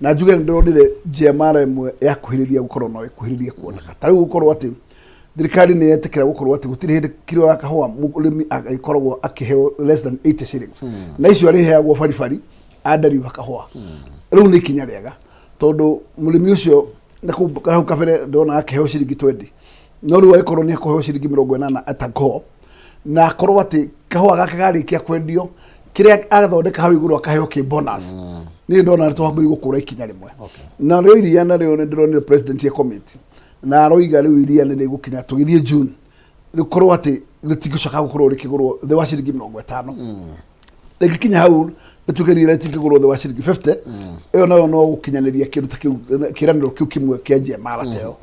na njuge nĩ ndĩronire GMR ĩmwe yakuhĩrĩria gũkorwo no ĩkuhĩrĩrie kuoneka. Ta rĩu gũkorwo atĩ thirikari nĩ yetĩkĩra gũkorwo atĩ gũtirĩ hĩndĩ kiro ya kahũa mũrĩmi agĩkoragwo akĩheo less than 80 shillings, na icio arĩheagwo baribari andariva kahũa. Rĩu nĩ ikinya rĩega tondũ mũrĩmi ũcio na kũu hau kabere ndona akĩheo ciringi 20, no rĩu agĩkorwo nĩ akũheo ciringi 80 atago, na akorwo atĩ kahũa gake garĩkia kwendio kĩrĩa agathondeka hau igũrũ akaheo kĩ bonus. Niĩ ndona nĩ twambĩrĩria gũkũra ikinya rĩmwe. Na rĩo iria narĩo nĩ ndĩronire president ya committee na aroiga rĩu iria nĩ rĩgũkinya tũgĩthiĩ June rĩkorwo atĩ rĩtingĩcoka gũkorwo rĩkĩgũrwo thĩ wa ciringi 50. Rĩngĩkinya hau rĩtuĩke iria rĩtingĩgũrwo thĩ wa ciringi 50, ĩyo nayo no gũkinyanĩria kĩndũ ta kĩu, kĩranĩro kĩu kĩmwe kĩa GMR ta ĩyo.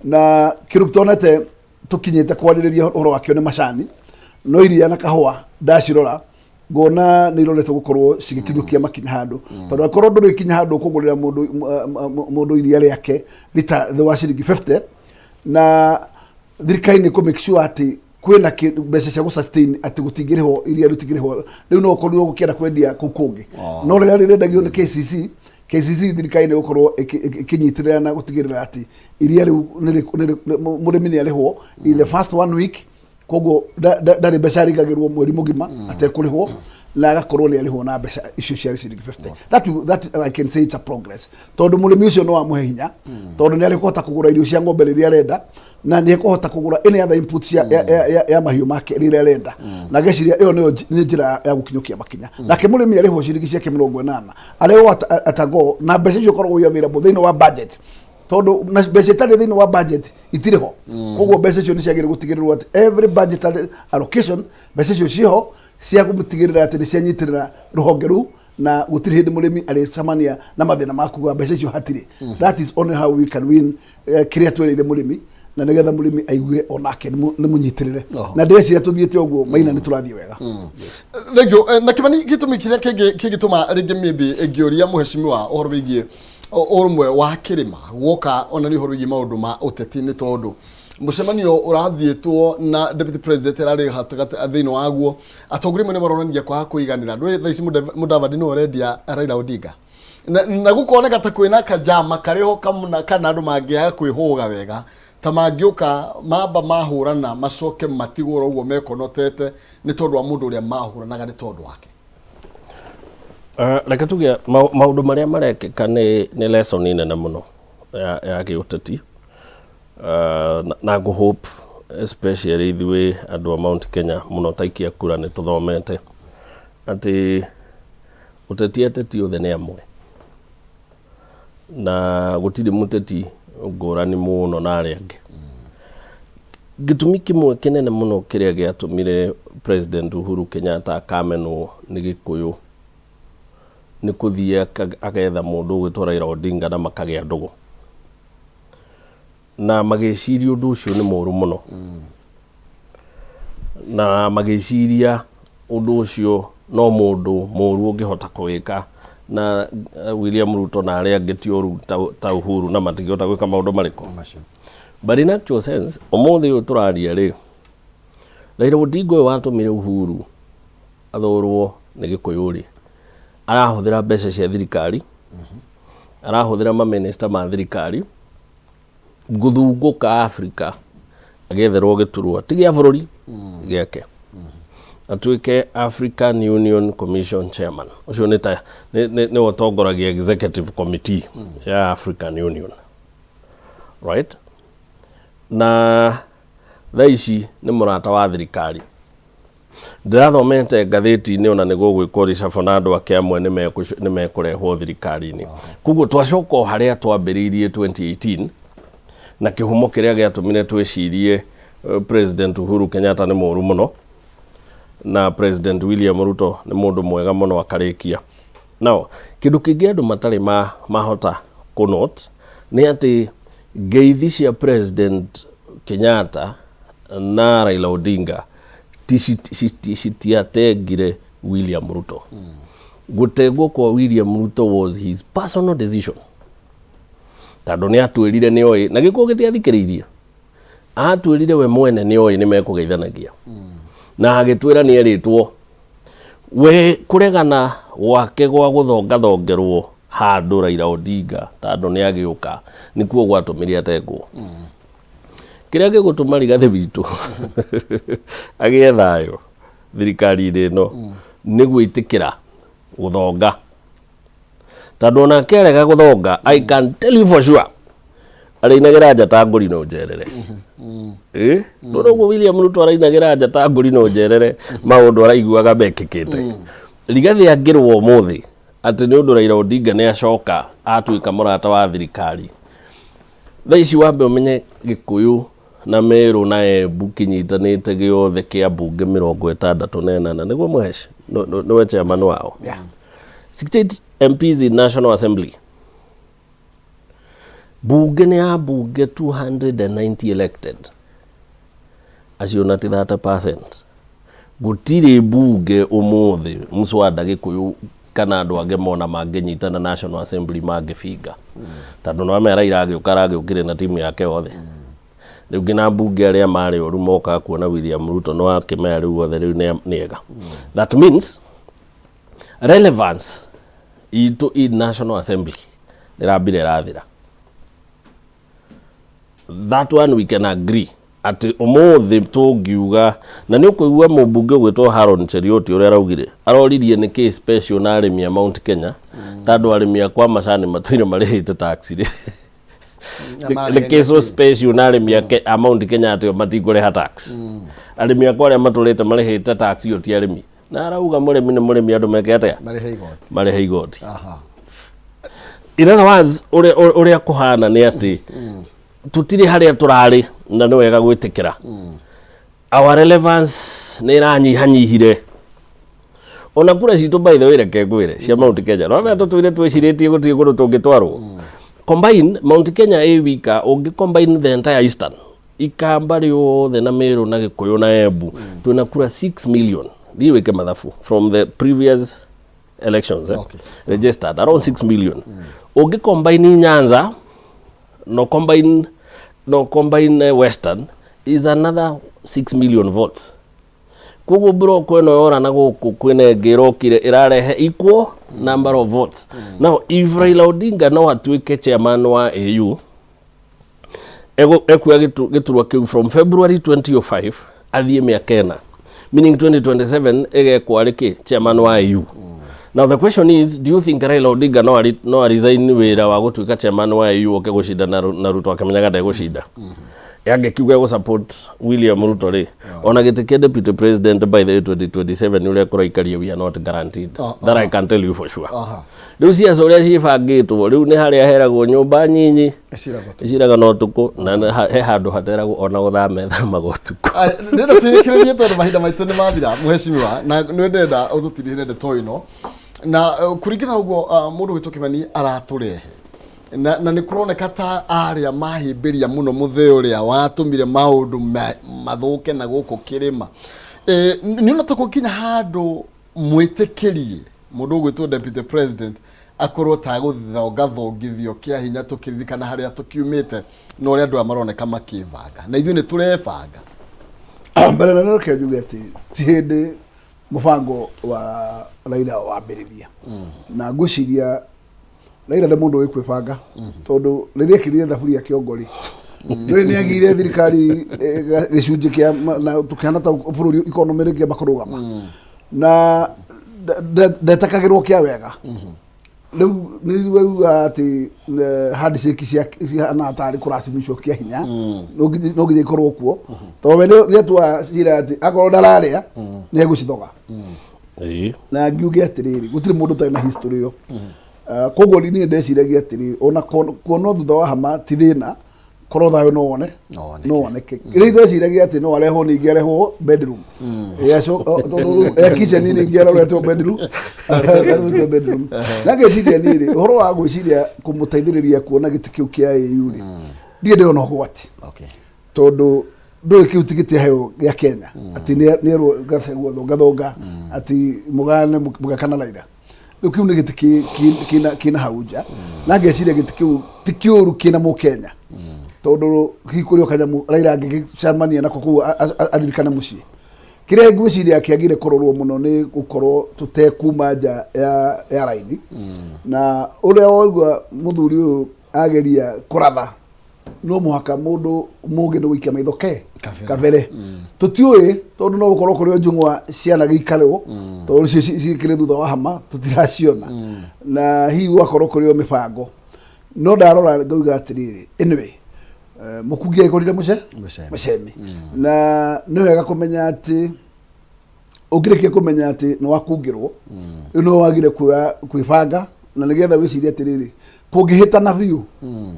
Na kĩndũ tonete tũkinyĩte kwarĩrĩria ũhoro wakĩo nĩ macani, no iria na kahũa ndacirora ngona nĩ irorete gũkorwo cigĩkinyũkia makinya handũ, tondũ akorwo ndũrĩkinya handũ ũkũgũrĩra mũndũ iria rĩake rita thĩ wa ciringi 50, na thirikari nĩ kũ make sure atĩ kwĩna mbeca cia gũ-sustain atĩ gũtingĩrĩhwo iria rĩtingĩrĩhwo rĩu, no ũkorirwo gũkĩenda kwendia kũu kũngĩ, no rĩrĩa rĩrendagio nĩ KCC, KCC thirikari nĩ gũkorwo ĩkĩnyitĩrĩra na gũtigĩrĩra atĩ iria rĩu mũrĩmi nĩ arĩhwo in the first one week, koguo ndarĩ mbeca arigagĩrwo mweri mũgima atekũrĩhwo, na agakorwo nĩ arĩhwo na mbeca icio cia ciringi 50. That I can say it's a progress tondũ mũrĩmi ũcio no amũhe hinya, tondũ nĩ arĩkũhota kũgũra irio cia ng'ombe rĩrĩa arenda, na nĩ ekũhota kũgũra any other input cia ya mahiũ make rĩrĩa arenda. Na ngeciria ĩyo nĩyo nĩ njĩra ya gũkinyũkia makinya. Nake mũrĩmi arĩhwo ciringi ciake 80, arĩhwo atago na mbeca icio ikoragwo i available thĩinĩ wa budget, tondũ na mbeca itarĩ thĩinĩ wa budget itirĩ ho. Koguo mbeca icio nĩ ciagĩrĩire gũtigĩrĩrwo atĩ every budgetary allocation mbeca icio ciĩho cia gũtigĩrĩra atĩ nĩ cianyitĩrĩra rũhonge rũu, na gũtirĩ hĩndĩ mũrĩmi arĩcemania na mathĩna ma kuga mbeca icio hatirĩ. That is only how we can win kĩrĩa twereire mũrĩmi, na nĩgetha mũrĩmi aigue onake nĩ mũnyitĩrĩre. Na ndĩreciria tũthiĩte ũguo maina nĩ tũrathiĩ wega. Thank you. Na Kimani, gĩtũmi kĩrĩa kĩngĩtũma rĩngĩ maybe ngĩũria mũheshimiwa ũhoro wĩgiĩ ũrũmwe wa kĩrĩma guoka ona nĩ ũhoro wĩgiĩ maũndũ ma ũteti, nĩ tondũ mũcemanio ũrathiĩtwo na deputy president ararĩ gatagatĩ thĩinĩ waguo, atongoria amwe nĩ maronania kwaga kũiganĩra. Ndũĩ thaa ici Mudavadi nĩwe ũrendia Raila Odinga, na gũkoneka ta kwĩna kajama karĩ ho kamuna, kana andũ mangĩaga kwĩhũga wega ta mangĩũka mamba mahũrana macoke matigwo oro ũguo mekonotete nĩ tondũ wa mũndũ ũrĩa mahũranaga nĩ tondũ wake. Reke tuge maũndũ marĩa marekĩka nĩ lesson nene mũno ya gĩũteti. Na ngũ hope especially ithuĩ andũ a Mount Kenya mũno ta aikia kura nĩ tũthomete atĩ ũteti ateti othe nĩ amwe, na gũtirĩ mũteti ngũrani mũno na arĩa angĩ. Gĩtũmi kĩmwe kĩnene mũno kĩrĩa gĩatũmire President Uhuru Kenyatta akamenwo nĩ Gĩkũyũ nĩ kũthiĩ agetha mũndũ ũgwĩtwo Raila Odinga na makagĩa ndũgũ, na magĩciria ũndũ ũcio nĩ mũru mũno, na magĩciria ũndũ ũcio no mũndũ mũru ũngĩhota kũwĩka, na William Ruto na arĩa angĩ ti ũru ta Uhuru na matingĩhota gwĩka maũndũ marĩkũ. Macio. But in actual sense, ũmũthĩ ũyũ tũraria rĩ, Raila Odinga ũyũ watũmire Uhuru athũrwo nĩ Gĩkũyũ rĩ, arahũthĩra mbeca cia thirikari, arahũthĩra mamĩnĩsta ma thirikari gũthungũka Africa agĩetherwo gĩturwa ti gĩa bũrũri gĩake. Atuĩke African Union Commission chairman. Ũcio nĩ ta nĩwe ũtongoragia executive committee ya African Union, right? Na thaa ici nĩ mũrata wa thirikari. Ndĩrathomete ngathĩti-inĩ ona nĩ gũgwĩkwo reshuffle na andũ ake amwe nĩ mekũrehwo thirikari-inĩ. Koguo twacoka o harĩa twambĩrĩirie 2018 na kĩhumo kĩrĩa gĩatũmire twĩcirie President Uhuru Kenyatta nĩ mũru mũno na President William Ruto nĩ mũndũ mwega mũno akarĩkia. Now, kĩndũ kĩngĩ andũ matarĩ mahota kũ-note nĩ atĩ ngeithi cia President Kenyatta na Raila Odinga citiatengire William Ruto. Gũtengwo kwa William Ruto was his personal decision, tondũ nĩ atwĩrire nĩ oĩ na gĩkuũ gĩtiathikĩrĩirie. Atwĩrire we mwene nĩ oĩ nĩ mekũgeithanagia na agĩtwĩra nĩ erĩtwo. We kũregana gwake gwa gũthongathongerwo handũ Raila Odinga tondũ nĩ agĩũka nĩkuo gwatũmire atengwo. Kĩrĩa gĩgũtũma Rigathĩ witũ agĩe thayũ thirikari-inĩ ĩno nĩ gwĩtĩkĩra gũthonga, tondũ onake arega gũthonga, I can tell you for sure arĩinagĩra njata ngũri no njerere. Nĩ ũguo William Ruto arainagĩra njata ngũri no njerere maũndũ araiguaga mekĩkĩte. Rigathĩ angĩrwo ũmũthĩ atĩ nĩ ũndũ Raila Odinga nĩ acoka atuĩka mũrata wa thirikari, thaa ici wambe ũmenye Gĩkũyũ na Meru na Embu kĩnyitanĩte gĩothe kĩa mbunge 68, nĩguo Mũhesh nĩwe chairman wao. 68 MPs in National Assembly, bunge nĩ ya bunge 290 elected, acio na ti 30%. Gũtirĩ mbunge ũmũthĩ mswada Gĩkũyũ kana andũ angĩ mona mangĩnyitana National Assembly mangĩbinga, tondũ no amera iragĩũka aragĩũkire na timu yake yothe. Rĩu nginya mbunge arĩa marĩ oru mokaga kuona William Ruto no akĩmera rĩu othe rĩu nĩ ega. That means relevance itũ in National Assembly nĩrambire ĩrathira. That one we can agree atĩ ũmũthĩ tũngiuga na nĩ ũkũigua mũmbunge ũgwĩtwo Haron Cheriot ũrĩa araugire, aroririe nĩ kĩ special na arĩmi a Mount Kenya, tondũ arĩmi a kwa macani matũire marĩhĩte tax rĩ, nĩ kĩ so special na arĩmi a Mount Kenya atĩ o matikũrĩha tax? Arĩmi akwa arĩa matũrĩte marĩhĩte tax iyo ti arĩmi? Na arauga mũrĩmi nĩ mũrĩmi, andũ meke atĩa? Marĩhe igoti. Marĩhe igoti. In other words, ũrĩa kũhana nĩ atĩ tũtirĩ harĩa tũrarĩ, na nĩ wega gwĩtĩkĩra our relevance nĩ ĩranyihanyihire. Ona kura citũ, by the way, reke ngwĩre, cia Mount Kenya no mea tũtũire twĩcirĩtie gũtirĩ kũndũ tũngĩtwarwo. Combine Mount Kenya ĩ wika, ũngĩ combine the entire Eastern, Ikamba rĩothe na Meru na Gĩkũyũ na Embu, twĩna kura 6 million. Thiĩ wĩke mathabu from the previous elections, eh? Registered around 6 million. Ũngĩ combine Nyanza no combine Western is another 6 million votes. Koguo block ĩno yora na gũkũ kwĩna ĩngĩ ĩrokire ĩrarehe equal number of votes. Now if Raila Odinga no atuĩke chairman wa AU, ekuoya gĩturwa kĩu from February 2005 athiĩ mĩaka 4, meaning 2027 ĩgekwo arĩ kĩ chairman wa AU. Now the question is, do you think Raila Odinga no resign wĩra wa gũtuĩka chairman wa AU oke gũcinda na Ruto akĩmenyaga ndegũcinda? Angĩkiuga gũ support William Ruto rĩ, ona gĩtĩ kĩa deputy president by the way 2027 ũrĩa kũraikaria, we are not guaranteed. That I can tell you for sure. Rĩu ciaca ũrĩa cibangĩtwo rĩu nĩ harĩa heragwo nyũmba nyinyi. Ĩciragwo tu. Ĩciraga na ũtukũ na he handũ hateragwo ona gũthame thamaga ũtukũ. Ndĩrenda tũrĩkĩrĩrie tondũ mahinda maitũ nĩ mathira, mũhecimiwa, na nĩ ndĩrenda ũtũtirihĩre ndeto ĩno na kũringana na ũguo mũndũ gwĩtwo Kĩmani aratũrehe na nĩ kũroneka ta arĩa mahĩmbĩria mũno mũthee ũrĩa watũmire maũndũ mathũke na gũkũ kĩrĩma. Nĩ ona tũkũkinya handũ mwĩtĩkĩrie mũndũ ũgwĩtwo deputy president akorwo ta gũthongathongithio kĩa hinya, tũkĩririkana harĩa tũkiumĩte na ũrĩa andũ aya maroneka makĩbanga na ithuĩ nĩ tũrebanga? Mbere na reke njuge atĩ ti hĩndĩ mũbango wa Raila wambĩrĩria, na ngwĩciria Raila nĩ mũndũ wĩ kwĩbanga, tondũ rĩrĩa ekĩrire thaburia kĩongo rĩ, Nĩ nĩ agire thirikari eh, gĩcunjĩ kĩa na tũkĩhana ta bũrũri economy rĩngĩamba kũrũgama na ndetakagĩrwo kĩa wega. Rĩu nĩ wauga atĩ eh, handshake cia cihana tarĩ kũracimicwo kĩa hinya, no nginya ikorwo kuo, tondũ we nĩ atua cira atĩ akorwo ndararĩa nĩ egũcithoga. Na ngiuge atĩrĩrĩ, gũtirĩ mũndũ ũtarĩ na history ĩyo. Ah, koguo niĩ ndeciragia atĩrĩrĩ, ona kuonwo thutha wa hama ti thĩna, korwo thayũ no wone. No woneke. No woneke. Rĩu ndeciragia atĩ no arehwo, ningĩ arehwo bedroom. Eh, tondũ rĩu, eh, kitchen ningĩ aroretwo bedroom, aroretwo bedroom. Na ngeciria niĩ rĩ, ũhoro wa gwĩciria kũmũteithĩrĩria kuona gĩtĩ kĩu kĩa AU rĩ, ndirĩ ndĩrona ũgwati, tondũ ndũĩ kĩu ti gĩtĩ aheo gĩa Kenya atĩ nĩerwo Gachagua thonga thonga atĩ mũgane mũgakana Raila. Rĩu kĩu nĩ gĩtĩ kĩna hau nja, na ngeciria gĩtĩ kĩu ti kĩũru kĩna mũkenya, tondũ hihi kũrĩ o kanyamũ Raila angĩgĩcemania nako kũu aririkane mũciĩ. Kĩrĩa ngwĩciria kĩagĩrĩire kũrorwo mũno nĩ gũkorwo tũtekuma nja ya raini, na ũrĩa waigua mũthuri ũyũ ageria kũratha, no mũhaka mũndũ mũngĩ nĩ gũikia maitho ke Kabere. Kabere tũtiũĩ, tondũ no gũkorwo kũrĩ o njũng'wa cianagĩikarwo, tondũ cio cikĩrĩ thutha wa hama tũtiraciona, na hihi gũgakorwo kũrĩ o mĩbango. No ndarora ngauga atĩrĩrĩ, anyway, eh, mũkungi agĩkorire mũce Mũcemi. Mũcemi. Na nĩ wega kũmenya atĩ ũngĩrĩkia kũmenya atĩ nĩ wakungĩrwo, rĩu nĩ wagire kwĩbanga, na nĩgetha wĩcirie atĩrĩrĩ, kũngĩhĩtana biũ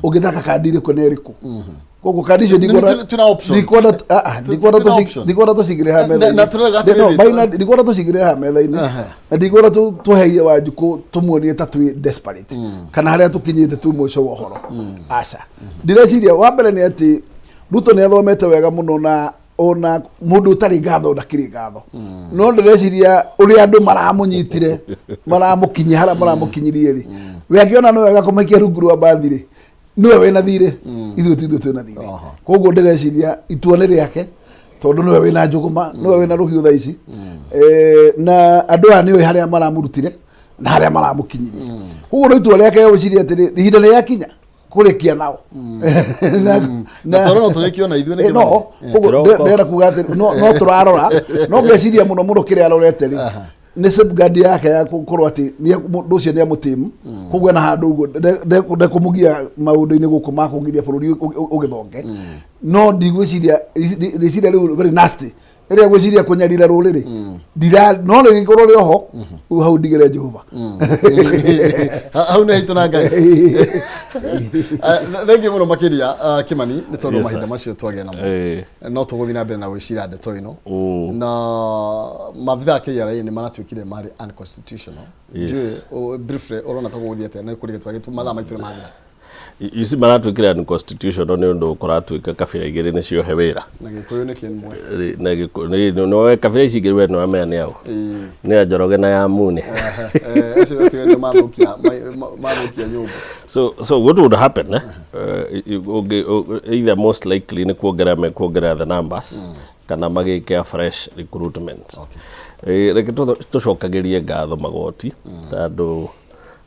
ũngĩthaka kandi ĩrĩkũ na ĩrĩkũ. Koguo kandi icio Twĩna option. ndikwenda, ah, ah, ndikwenda Twĩna option. Ndikwenda tũcigĩre haha Na metha-inĩ. tũrauga No, atĩrĩrĩ, Maina, ndikwenda tũcigĩre haha metha-inĩ, na ndikwenda tũheie Wanjikũ tũmuonie ta twĩ desperate kana harĩa tũkinyĩte twĩ mũico wa ũhoro. Aca, ndĩreciria wa mbere nĩ atĩ Ruto nĩ athomete wega mũno, na ona mũndũ ũtarĩ ngatho ndakĩrĩ ngatho. No ndĩreciria ũrĩa andũ maramũnyitire, maramũkinyia harĩa maramũkinyirie rĩ, we angĩona nĩ wega kũmaikia rungu rwa mbathi rĩ, nĩwe wĩna thirĩ, ithuĩ ti ithuĩ twĩna thirĩ. Koguo ndĩreciria itua nĩ rĩake, tondũ nĩwe wĩna njũgũma, nĩwe wĩna rũhiũ thaa ici. Eh, na andũ aya nĩũĩ harĩa maramũrutire na harĩa maramũkinyirie. Koguo no itua rĩake gwĩciria atĩrĩ, ihinda nĩ rĩakinya kũrĩkia nao. Na tondũ no tũrĩkio na ithuĩ nĩ Eh, no kĩmani. Koguo Kĩroko. Ndĩrenda kuga atĩ no tũrarora, no ngeciria mũno mũno kĩrĩa arorete rĩ nĩ safeguard yake ya gũkorwo atĩ mũndũ ũcio nĩ amũtĩmu, koguo ena handũ ũguo ndekũmũgia maũndũ-inĩ gũkũ ma kũgiria bũrũri ũgĩthonge. No ndigwĩciria rĩciria rĩu very nasty rĩrĩa gwĩciria kũnyarira rũrĩrĩ ndira, no rĩgĩkorwo rĩ oho rĩu hau ndigĩre Jehova. Hau nĩ haitũ na Ngai. Thank you mũno makĩria, ah, Kĩmani, nĩ tondũ Yes, mahinda sir. macio twagĩa namo, no tũgũthiĩ na mbere na gwĩciria ndeto ĩno. Na maabithaa a KRA nĩ maratuĩkire marĩ unconstitutional. Ndiũĩ, briefly, ũrona ta gũgũthiĩ atĩa na kũrĩ gĩtũ mathaa maitũ nĩ mathira. You see, maratuĩkire unconstitutional nĩ ũndũ kũratuĩka kabira igĩrĩ nĩ ciohe wĩra. Na Gĩkũyũ nĩ kĩmwe. Na nĩoe kabira ici igĩrĩ, we nĩwamenya nĩ aũ? Nĩ ya Njoroge na ya Mune. Eh, acio gatuĩka nĩo mathũkia nyũngũ. So what would happen, eh? Either most likely nĩ kuongerera mekuongerera the numbers kana magĩke a fresh recruitment. Reke tũcokagĩrie ngatho magoti, tondũ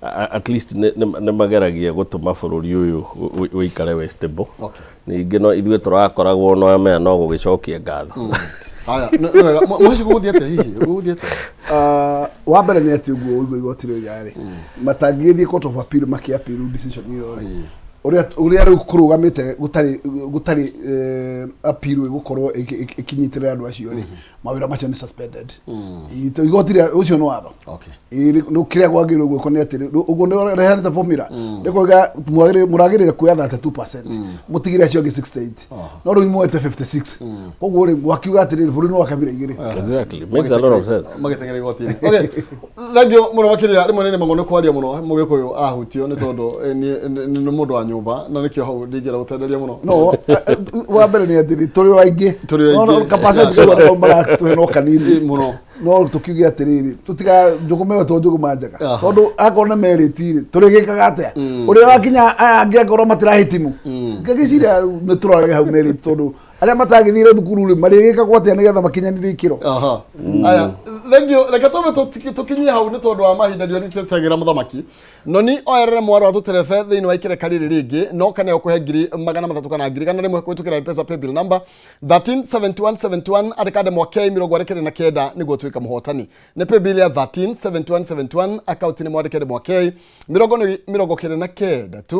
at least nĩ mageragia gũtũma bũrũri ũyũ ũikare wĩ stable. Ningĩ no ithuĩ tũrakoragwo no amea no gũgĩcokia ngatho. Haya, nĩ wega. Mũheci, gũgũthiĩ atĩa hihi? Gũgũthiĩ atĩa? Ah, wa mbere nĩ atĩ ũguo ũigua igoti rĩu rĩ matangĩgĩthiĩ court of appeal makĩ appeal decision ĩyo rĩ, ũrĩa rĩu kũrũgamĩte gũtarĩ appeal ĩgũkorwo ĩkĩnyitĩrĩra andũ acio rĩ, mawĩra macio nĩ suspended. Igoti rĩa ũcio nĩ watho. Ĩĩ, rĩu kĩrĩa kwagĩrĩirwo gwĩkwo nĩ atĩrĩ, ũguo nĩ rehanĩte formula nĩ kuga mũragĩrĩire kuoya 32%, mũtigĩre acio angĩ 68, no rĩu muoete 56. Koguo rĩ, gwakiuga atĩrĩrĩ, bũrũri nĩ wa kabira igĩrĩ. Exactly, makes a lot of sense. Magĩteng'era igoti-inĩ. Okay, thank you mũno makĩria. Rĩmwe nĩ nemagwo nĩ kwaria mũno mũgĩkũyũ ahutio, nĩ tondũ eh, nĩ mũndũ wa nyũmba, na nĩkĩo hau ndingĩenda gũtenderia mũno. No wa mbere nĩ atĩrĩ, tũrĩ o aingĩ. Tũrĩ o aingĩ. No, capacity kau andũ maratũhe no kanini Ĩ, mũno. No tũkiuge atĩrĩrĩ, tũtiga njũgũma ĩyo to njũgũma njega, tondũ akorwo nĩ merĩti rĩ, tũrĩgĩkaga atĩa ũrĩa wakinya aya angĩ akorwo matirahĩtimu? Ngagĩciria nĩ tũrorage hau merĩti, tondũ arĩa matagĩthire thukuru rĩ, marĩgĩkagwo atĩa nĩgetha makinyanĩrie ikĩro? Aha. Aya, Thank you. Reke tũme tũkinyie hau nĩ tondũ wa mahinda ndioritetegera mũthamaki. Noni oerere mwaro wa tũterebe thĩinĩ wa ikereka rĩrĩ rĩngĩ no kana ũkũhe 300,000 kana 100,000 kũhĩtũkĩra M-Pesa paybill number 137171 andĩka ndemwa K 49 nĩguo ũtuĩke mũhotani. Nĩ paybill ya 137171 akaunti nĩ mwandĩke ndemwa K 99 tu.